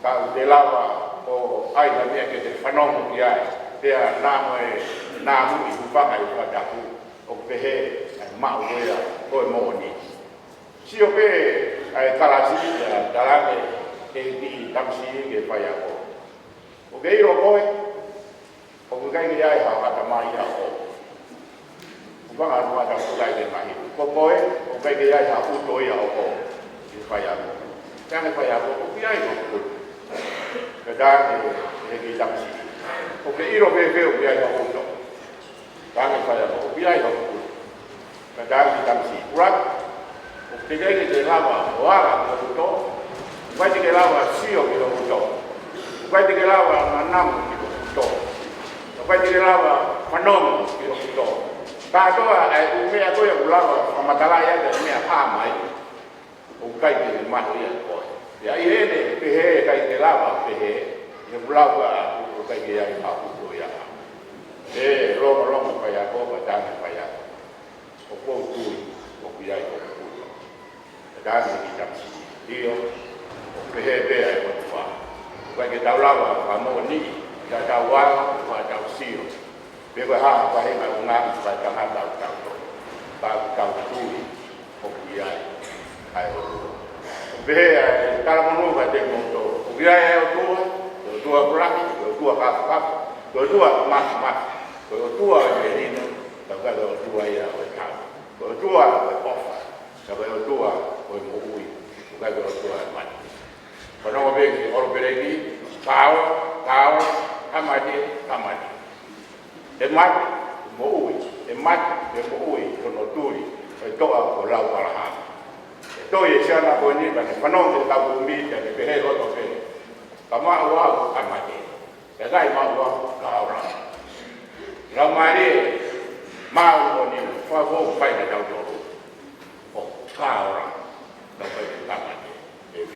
ka ʻoku te lava ʻo ʻai ha meʻa ke te fanongo ki ai, pea naʻa mo e naʻa mo e hūfanga ʻi he fakatapu, ʻoku pehē ʻa e maʻu ia ko e moʻoni. Sio pē ʻa e kalasi, pea talaange ʻe he kiʻi tamasiʻi ki he faiako: ʻOkú ke ʻilo koe, ʻoku ʻikai ke ʻi ai ha ʻatamai ʻia ʻoʻou. Hūfanga atu ʻata ʻoku ʻikai ke mahino. Ko koe, ʻoku ʻikai ke ʻi ai ha ʻuto ʻia ʻoʻou. Kiʻi faiako. Talaange faiako, ʻoku ʻi ai hoku ʻuto. Pea talaange ʻe he kiʻi tamasiʻi: ʻOkú ke ʻilo fēfē ʻoku ʻi ai hoku ʻuto? Talaange faiako, ʻoku ʻi ai hoku ʻuto. Pea talaange kiʻi tamasiʻi: Ula, ʻoku teʻeki ke te lava ʻo ala ki hoku ʻuto. ʻOku ʻikai te ke lava sio ki hoku ʻuto. ʻOku ʻikai te ke lava nanamu ki hoku ʻuto. ʻOku ʻikai te ke lava fanongo ki hoku ʻuto. Kātoa ʻa e ʻū meʻa ko ia ʻoku lava fakamatalaʻi ʻaki e meʻa hā mai, ʻoku ʻikai ke maʻu ia ʻe koe. Pea ʻi heʻene pehē ʻikai ke lava pehē, ʻi he ʻoku lava ʻoku ʻikai ke ʻi ai ha ʻuto ʻia haʻane. Pea longolongo faiako, pea talaange faiako: ʻOku ou tui ʻoku ʻi ai hoku ʻuto. Pea talaange kiʻi tamasiʻi: ʻIo, ʻoku pehē pē ʻa e ʻOtua. ʻOku ʻikai ke tau lava fakamoʻoniʻi ʻi haʻatau ala, ʻi haʻatau sio, pe ko e hā ha faʻahinga ʻulungaanga fakaetangata ʻoku tau tō, ka ʻoku tau tui ʻoku ʻi ai ʻa e ʻOtua. ʻOku pehē ʻa e talamonū kiate kimoutolu: ʻOku ʻi ai ʻa e ʻOtua, ko e ʻOtua ʻoku lahi, ko e ʻOtua kāfakafa, ko e ʻOtua māfimafi, ko e ʻOtua ʻo e melino, ka ʻoku ʻikai ko e ʻOtua ia ʻo e tau. Ko e ʻOtua ʻo e ʻofa, ka ko e ʻOtua ʻo e moʻui, ʻoku ʻikai ko e ʻOtua ʻo e mate. Fanongo pē ki he ʻolopeleki: Ka ola, ka ola; ka mate, ka mate. ʻE mate, ʻe moʻui; ʻe mate, ʻe moʻui ʻi hono tuli ʻa e toʻa ko Laumālie. ʻE toe ʻi he siana ko eni, pea ne fanongo ki he kau kumi, pea ne pehē loto pē: Ka maʻu au, ka mate. Ka ʻikai maʻu au, ka ola. Laumālie Māʻoniʻoni, fakafou mai kiate kitautolu. ʻO ka ola, ka ʻikai ka mate. ʻĒmeni.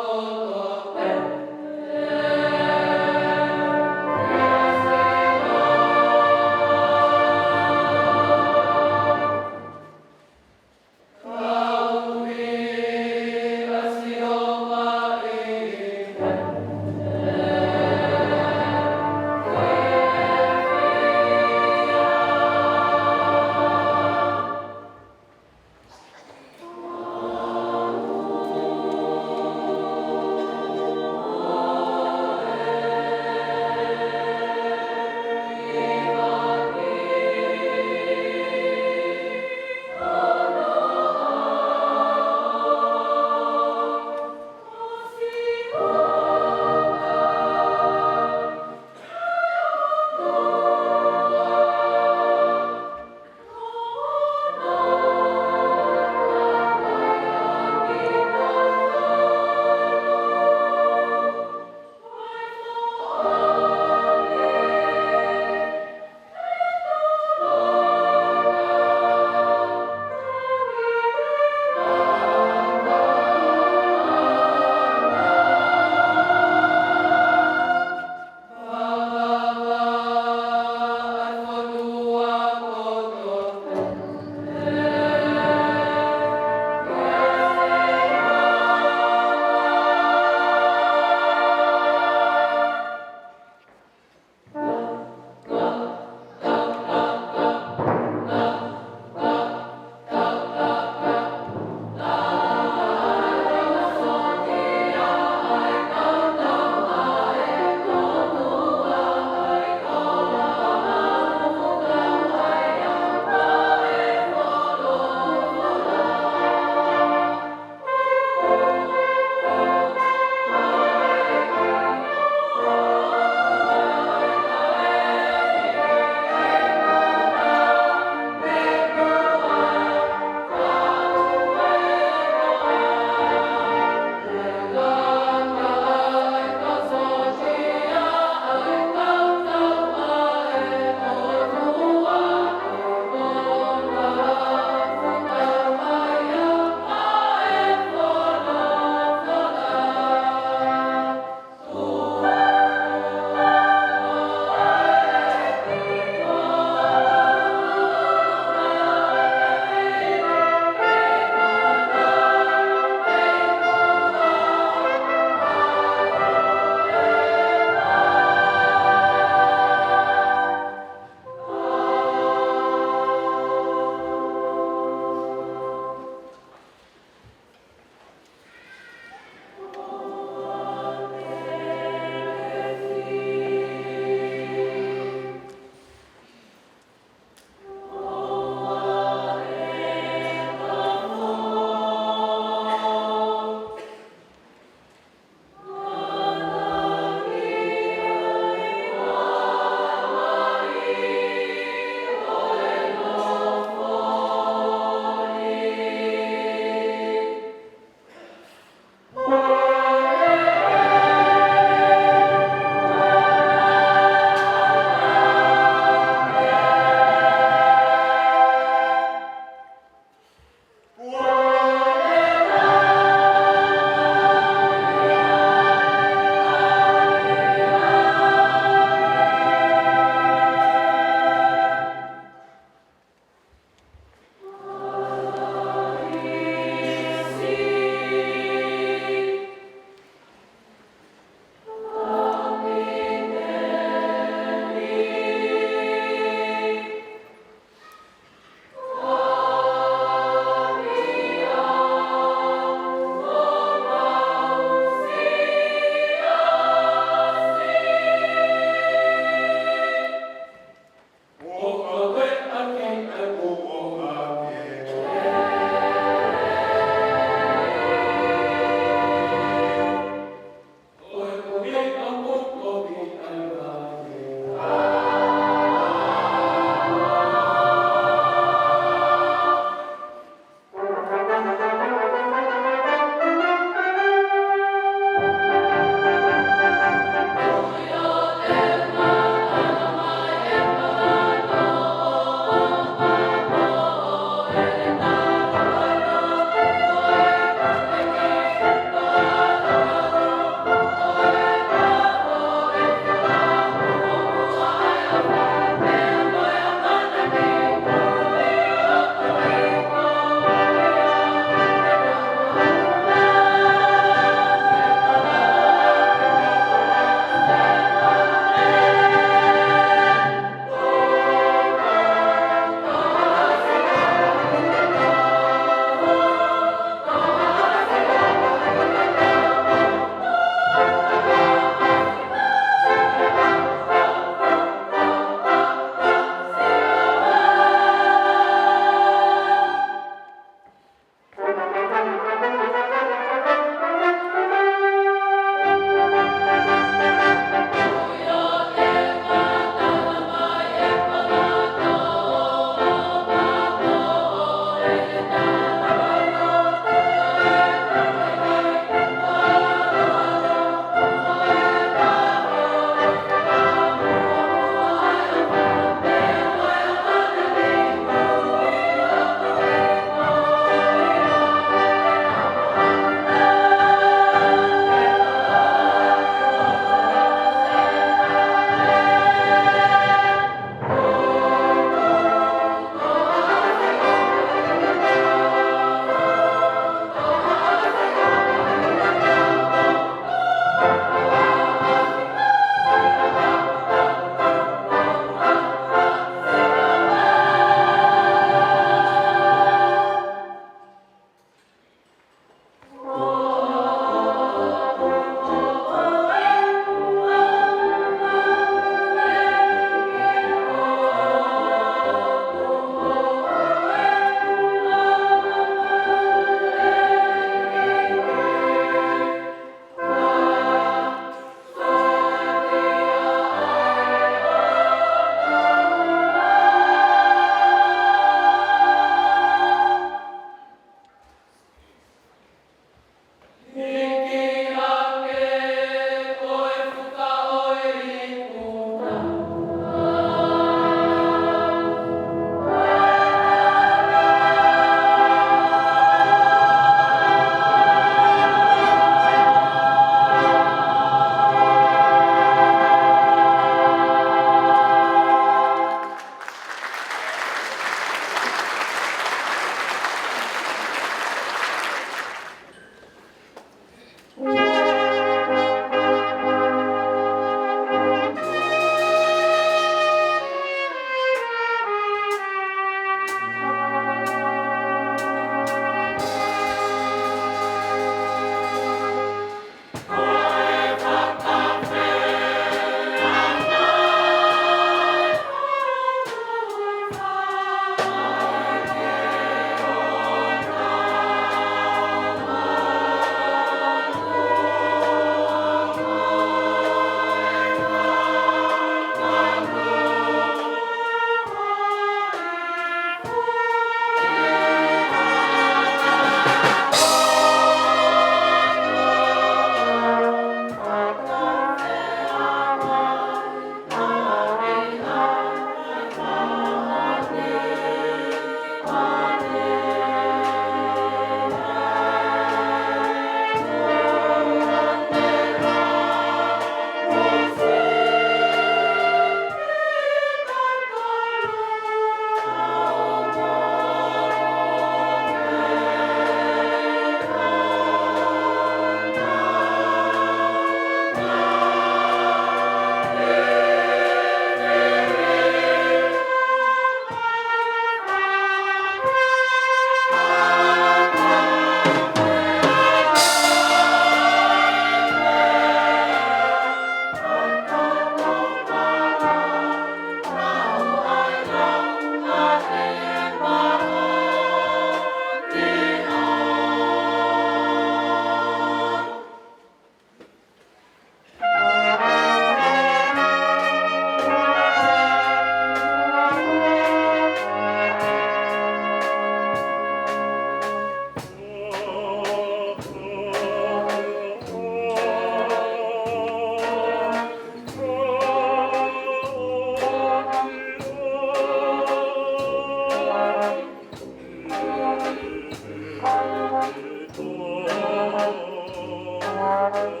ʻOku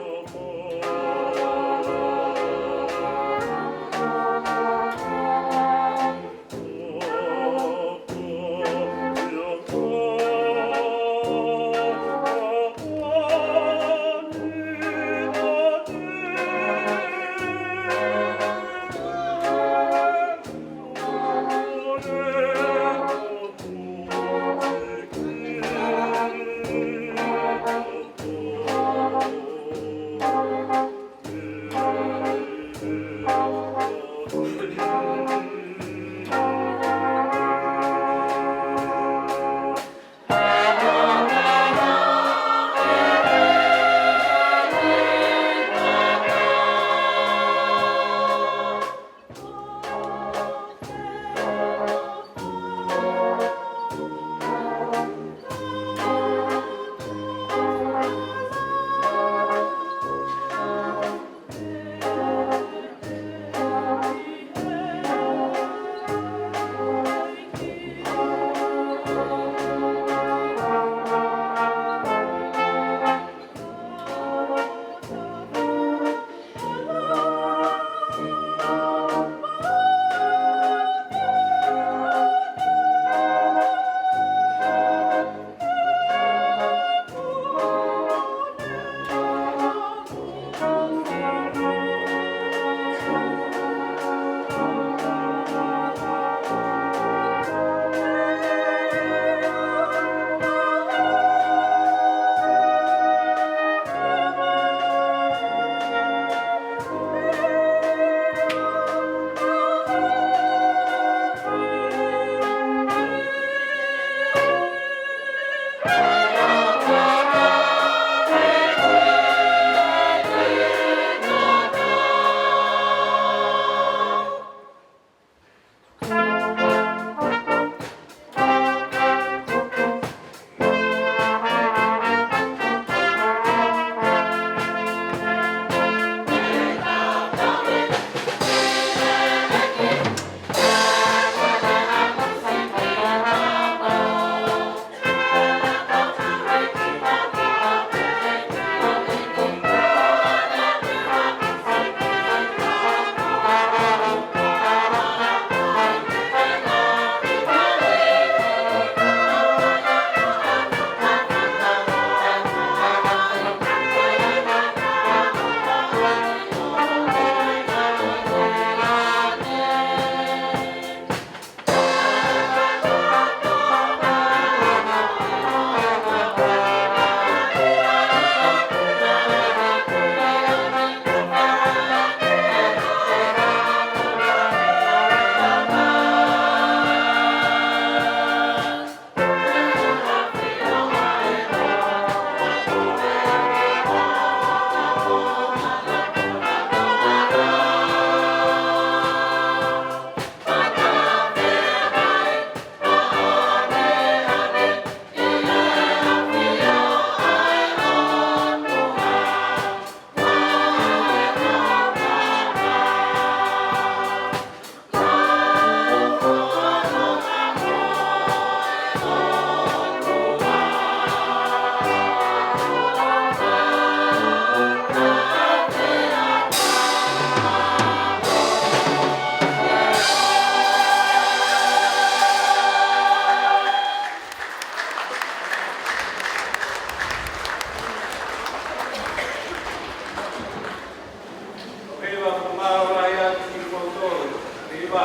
ou fakamālō lahi atu kimoutolu. Viva.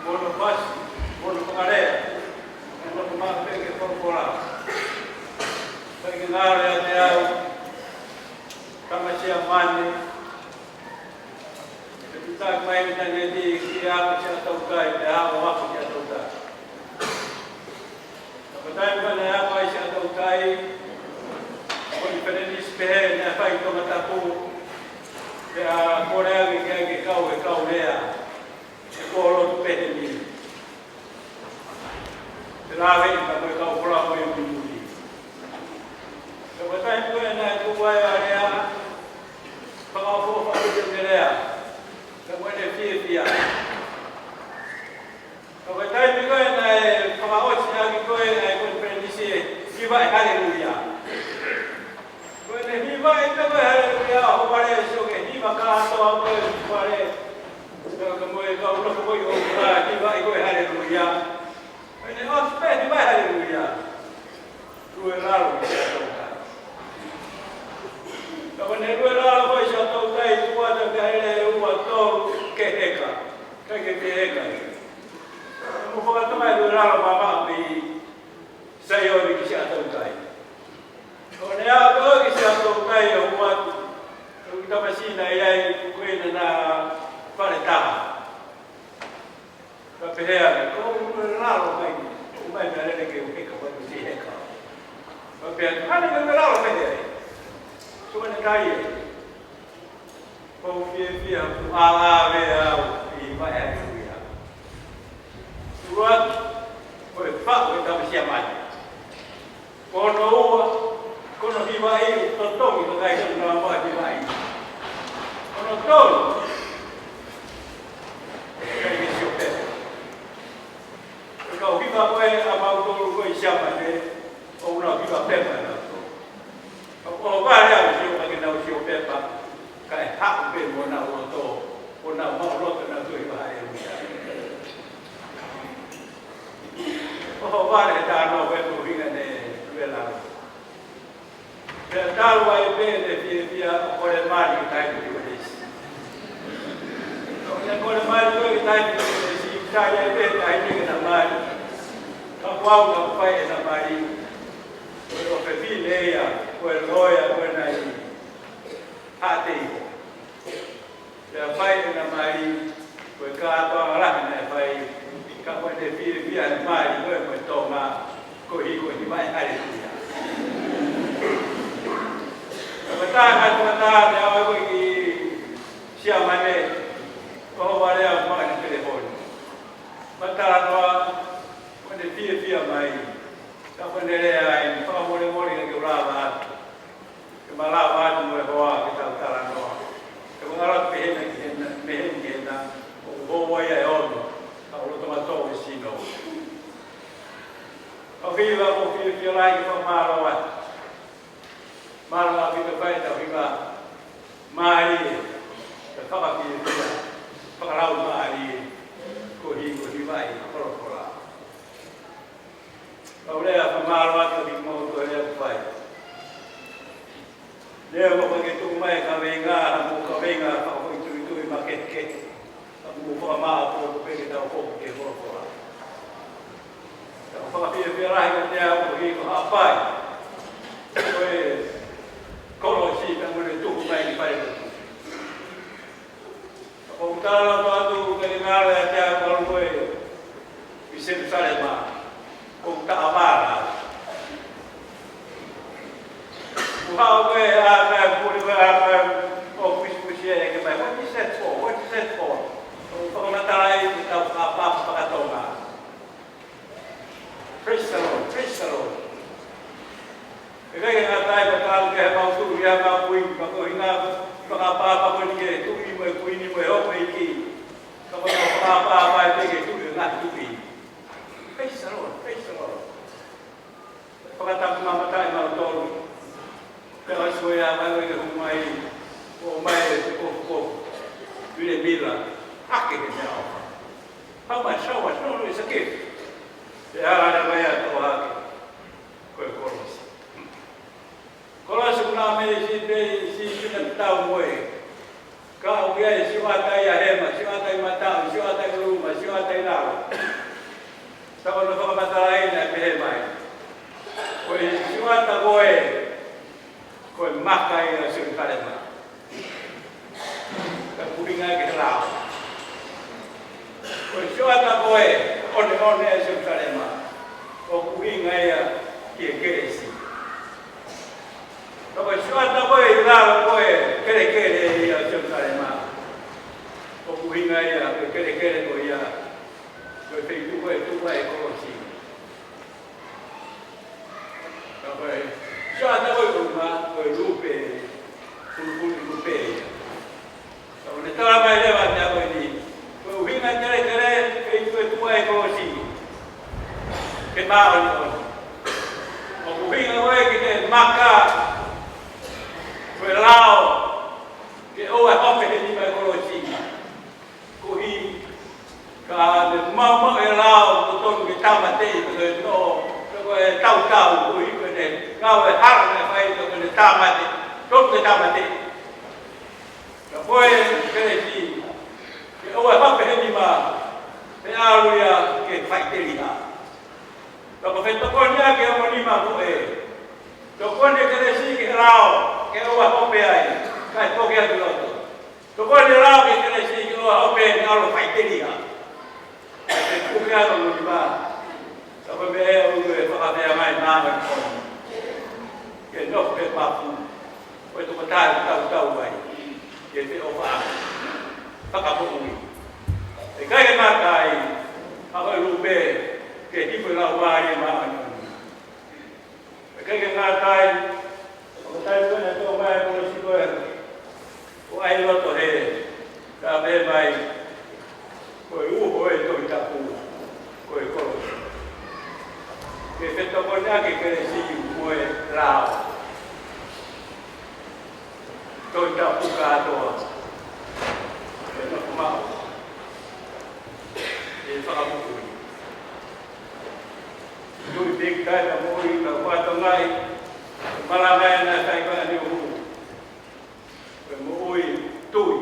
Mo hono fasi, mo hono fakalea, mo hono maʻu pē ke folofola. Pea ke ngalo ʻiate au, kama Siamane, ke tūtaki mai ʻi he ʻinitaneti ki he ako Siaʻatoutai, pea ako, ako Siaʻatoutai. Ka ko e taimi ko ē naʻe ako ai Siaʻatoutai, ko e konifelenisi pehē naʻe fai ʻi Tongatapu, pea kole ange ke ʻai ke kau he kau lea, he kolo pehē ni. Te lave ʻi ka ko e kau kola ko e muimui. Ka ko e taimi ko ē naʻe tuʻu ai ʻa e lea, fakaʻofoʻofa ʻi he lea, ka ko ʻene fiefia. Ka ko e taimi ko ē naʻe fakaʻosi ʻaki ko ē ʻa e konifelenisi ʻe hiva ʻe Haleluia. Hivaʻi pē ko e haleluia, ʻo vale sio ki he hiva kātoa ko ē, vale. Ka ka mo e kau nofo ko ē ʻo ka hivaʻi ko e haleluia. Pea ne ʻosi pē hivaʻi haleluia. Lue lalo ki Siaʻatoutai. Ka ko ʻene lue lalo ko ē ʻi Siaʻatoutai, kuata ka hele ua tolu ke heka. Kai ke ke heka. Mo fakatonga e lue lalo mamaʻo mei Saione ki Siaʻatoutai. ʻO ne aʻu ko ē ki Siaʻatoutai ʻo ʻoatu. Ko e tamasiʻi naʻe ʻi ai ko ē naʻa na fale taha. Ka pehē ange, ko u lue lalo mai, ʻo mai mea lele ke u heka, mai u si heka. Ka pehē ange, hane ke lue lalo mai ai. Sio ʻene kai ē. Ko u fiefia, ko u ʻāvea au ʻi he haleluia. Ua, ko e faʻu e tama Siamane. Ko hono ua, ko hono hivaʻi, totongi, ko e kai ko hono ua hivaʻi. Ko hono tolu, kai ke sio pē. Ko e kau hiva ko ē ʻa mautolu ko ē ʻi Siamane, ʻoku nau hiva pē maʻanautolu. ʻO, ʻo vale au sio ka ke nau sio pepa, kae haʻu pē mo ʻenau loto, ʻo nau maʻu loto nau tui vaha e uia. ʻO vale he talanoa ko ē ko e ʻuhinga ʻene lue lalo. Pea talu ai pē ʻene fiefia ʻo kole mali ki he taʻahine Kiuanesi. ʻO ne kole mali ko ē ki he taʻahine Kiuanesi, tali ai pē taʻahine ke na mali. Ka kuo aʻu ka fai ʻena mali. Ko e ʻofefine ia, ko e loea, ko e nai. Haʻate iho. Pea fai ʻena mali, ko e kātoanga lahi naʻe fai, ka ko ʻene fiefia he mali, ko e mo e Tonga, ko e hiko hivaʻi haleluia. Ka ko e taha, ka ko e taha, ne aʻu ko ē ki Siamane, ko ho vale au maʻa ʻene telefoni. Matala noa, ko ʻene fiefia mai, ka ko ʻene lea ai, fakamolemole ke u lava atu. Ke ma lava atu mo e hoa ke tau talanoa. Ke ma lava atu pehē na ki hena, pehē ni ki hena, ʻoku hou ai ʻa e ono, ka ʻoku loto matoʻo e sino. ʻOku ou fiefia, ʻoku ou fiefia lahi ke fakamālō atu. Mālō ʻaupito fai ʻetau hiva mālie, ʻetau fakafiefia, fakalaumālie, ko e hiko hivaʻi folofola. Kau lea fakamālō atu kiate kimoutolu he lea kuo fai. Lea mo ke tuku mai kaveinga, mo kaveinga fakafoʻituitui makehekehe. Ka mou fakamāʻopoʻopo pē ke tau hoko ki he folofola. Tau fakafiefia lahi kiate au ko e hiko haʻapai. Ko e kolosi ka mo ne tuku mai ki fale. ʻOku ou talanoa atu ke ngalo ʻiate au ʻalu ko ē ʻi Selusalema, ʻoku ou taʻavala. Kuo haʻu ko ē ʻa e kau pule ko ē ʻa e kau ʻo kuisikuisi ʻe ke mai, "What is that for? What is that for?" ʻOku ou fakamatalaʻi ʻetau fakaʻapaʻapa faka-Tonga. Praise the Lord, praise the Lord. ʻIkai ke ngata ai, ko e talu ke he mau tuʻi, ʻa e mau kuini, ka ko e ʻuhinga, fakaʻapaʻapa ko eni ki he tuʻi mo e kuini mo e houʻeiki. Ka ko e fakaʻapaʻapa ai pē ki he Tuʻi ʻo e ngaahi tuʻi. Praise the Lord, praise the Lord. Fakatapu mamata ʻe mautolu. Pea ʻosi ko ia mai ke hū mai, ʻomai e kofukofu. Vile mila, hake he meʻaʻofa. How much, how much? No, no, it's a gift. Pea ala mai ʻo toʻo hake. Ko e kolosi. Kolosi ʻoku na mei si pe, si pina tau mo e. Ka ʻoku ʻi ai e sioʻata ʻi hema, sioʻata ʻi mataʻu, sioʻata ʻi luma, sioʻata ʻi lalo. Tau na fakamatalaʻi naʻe pehē mai. Ko e sioʻata ko ē, ko e maka ia ʻo Selusalema. Ka ʻoku ʻuhinga ki he lao. Ko e sioʻata ko ē, ʻoneʻone ʻo Selusalema. ʻOku ʻuhinga ia ki he kelesi. Ka ko e sioʻata ko ē ʻi lalo ko ē kelekele ia ʻo Selusalema. ʻOku ʻuhinga ia ko e kelekele ko ia. Ko e feituʻu ko ē tuʻu ai e kolosi. Ka ko e sioʻata ko ē ʻi ʻolunga ko e lupe, fulufulu lupe ia. Ka ʻoku ne tala mai leva ʻa e meʻa ko eni, ko e ʻuhinga kelekele, feituʻu ʻe tuʻu ai e kolosi. Ke māʻoniʻoni. ʻOku ʻuhinga ko ē ki he maka, ko Hala naʻe fai ʻe he toko eni, tāmate, tonu ke tāmate. Ka ko e kelesi, ke ʻoua ʻe hope he nima, pea ʻalu ia ke faʻiteliha. Ka ko e fetokoniʻaki homo nima ko ē, tokoni e kelesi ke lao, ke ʻoua ʻe hope ai, kae poki atu ki loto. Tokoni e lao ki he kelesi ke ʻoua ʻe hope ai, ke ʻalu ʻo faʻiteliha. Ke puke ʻa homo nima. Ka ko e meʻa ʻoku ou fakafeangai mai ki ai. Ke nofo he mapu. Ko e tokotaha ʻoku tautau ai ke feʻofaʻaki, fakamoʻui. ʻIkai ke ngata ai, ka ko e lupe ke hifo e Laumālie Māʻoniʻoni. ʻIkai ke ngata ai, ʻoku tau ʻi heni ʻo tō mai e kolosi ko ē, ʻo ʻai loto hē, ka pehē mai, ko e uho ʻo e Tohi Tapu, ko e kolosi. Ke fetokoniʻaki e kelesi mo e lao. Tohi Tapu kātoa. Ke nofo maʻu. Ke fakamoʻui. Tui pīkitai ka moʻui ka fatongia. Malanga ʻa e ngaahi taʻu ʻe niʻihi. Ke moʻui tui.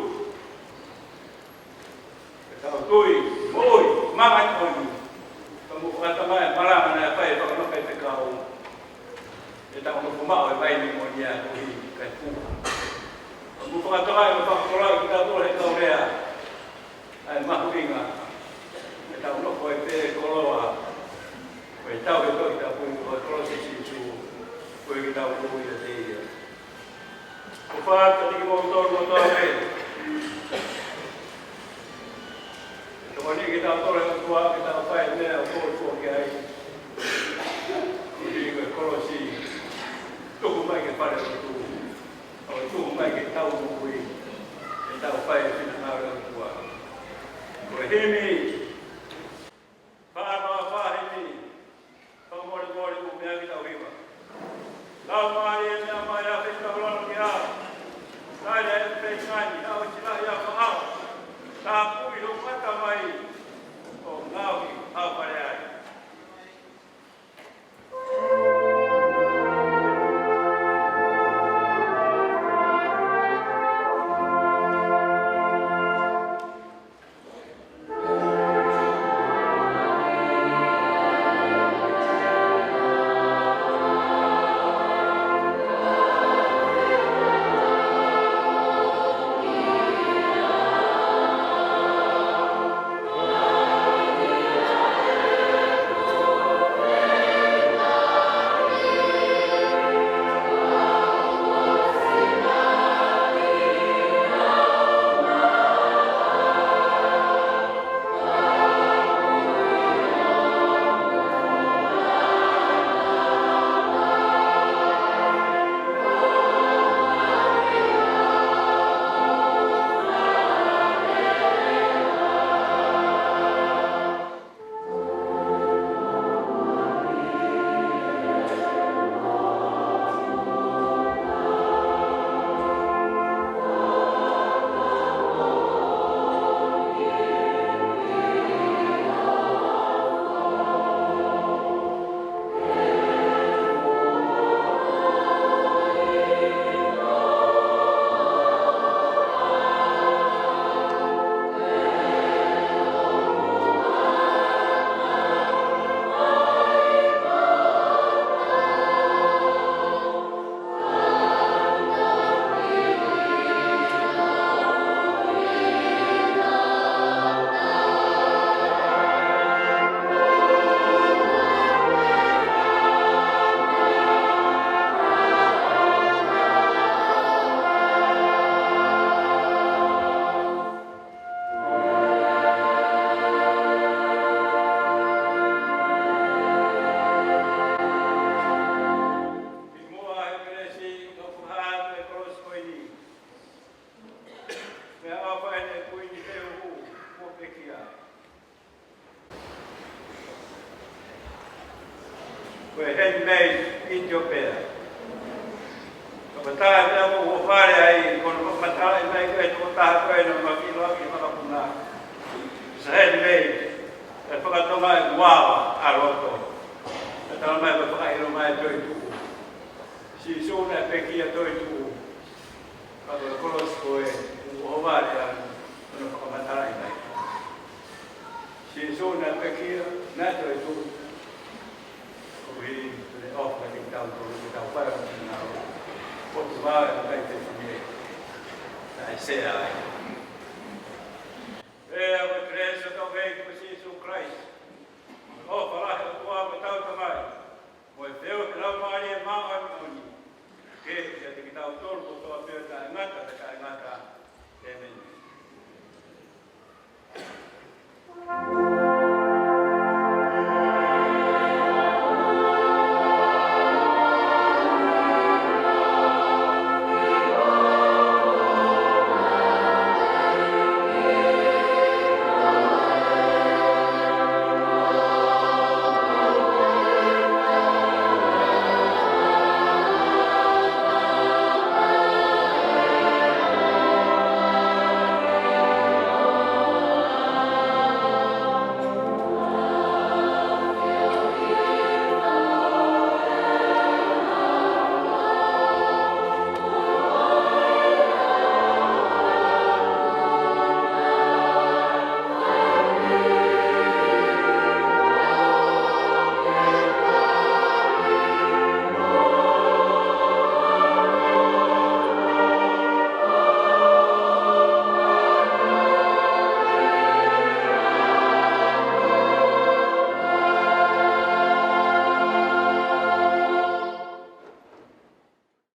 Ke tau tui, moʻui, māʻoniʻoni. Ka mou fakatokangaʻi e malanga naʻe fai ʻe he fakanofo faifekau. Ke tau nofo maʻu e vaine moʻoni ʻa e kohi kae puha. Ka mou fakatokangaʻi mo fakakoloaʻi kitautolu ʻe he kau lea ʻa e mahuʻinga. Ke tau nofo ai pē koloa. Ko e tau e Tohi Tapu, ko e kolosi ʻo Sīsū, ko e ke tau moʻui ʻiate ia. Ko e fā, ka tiki mau tolu mo tau pē. Tokoni ke tau tole ʻOtua ke tau fai e meʻa ʻoku tau tui ki ai. Ko e kolosi, tuku mai ke fale ʻo tuku. ʻO tuku mai ke tau moʻui. Ke tau fai e finangalo ʻo e ʻOtua. Ko e himi, fā noa fā himi. Fakamolemole ʻoku meʻa ki tau hiva. Laumālie meʻa mai ʻa e fetaulaki ʻa. Laila e pēngani ʻa o tila ia ko au. Tāpui ho mata mai. ʻO ngāuhi ʻa fale ai. Kimuʻa he kelesi, ʻoku ou fakahā atu e kolosi ko eni. Meʻa ʻofa ʻene Kuini Fehuhu, kuo pekia. Ko e handmaid ʻItiopea. Tokotaha pē ʻoku ou fale ai, ko hono fakamatalaʻi mai ko e tokotaha ko ē naʻe mafilo ki he vakapuna. It's a handmaid. ʻE fakatonga e kuava ʻa loto. ʻE tala mai ko e fakaʻilonga e toetuʻu. Sīsū naʻe pekia, toetuʻu. Ka ko e kolosi ko ē ʻoku ʻohovale ai hono fakamatalaʻi mai. Sīsū naʻe pekia, naʻe toetuʻu. Koeʻuhi ke ne ʻofa kiate kitautolu, ke tau fai ʻa e ngāue. Ko e tuʻu ʻa e kai te fine. Naʻe sea ai. Pea ko e kelesi ʻa hotau ʻEiki ko Sīsū Kalaisi, ʻofa lahi ʻa e ʻOtua ko hotau Tamai, mo e feohi ʻa e Laumālie Māʻoniʻoni, ke ʻiate kitautolu kotoa pē ʻo taʻengata pea taʻengata.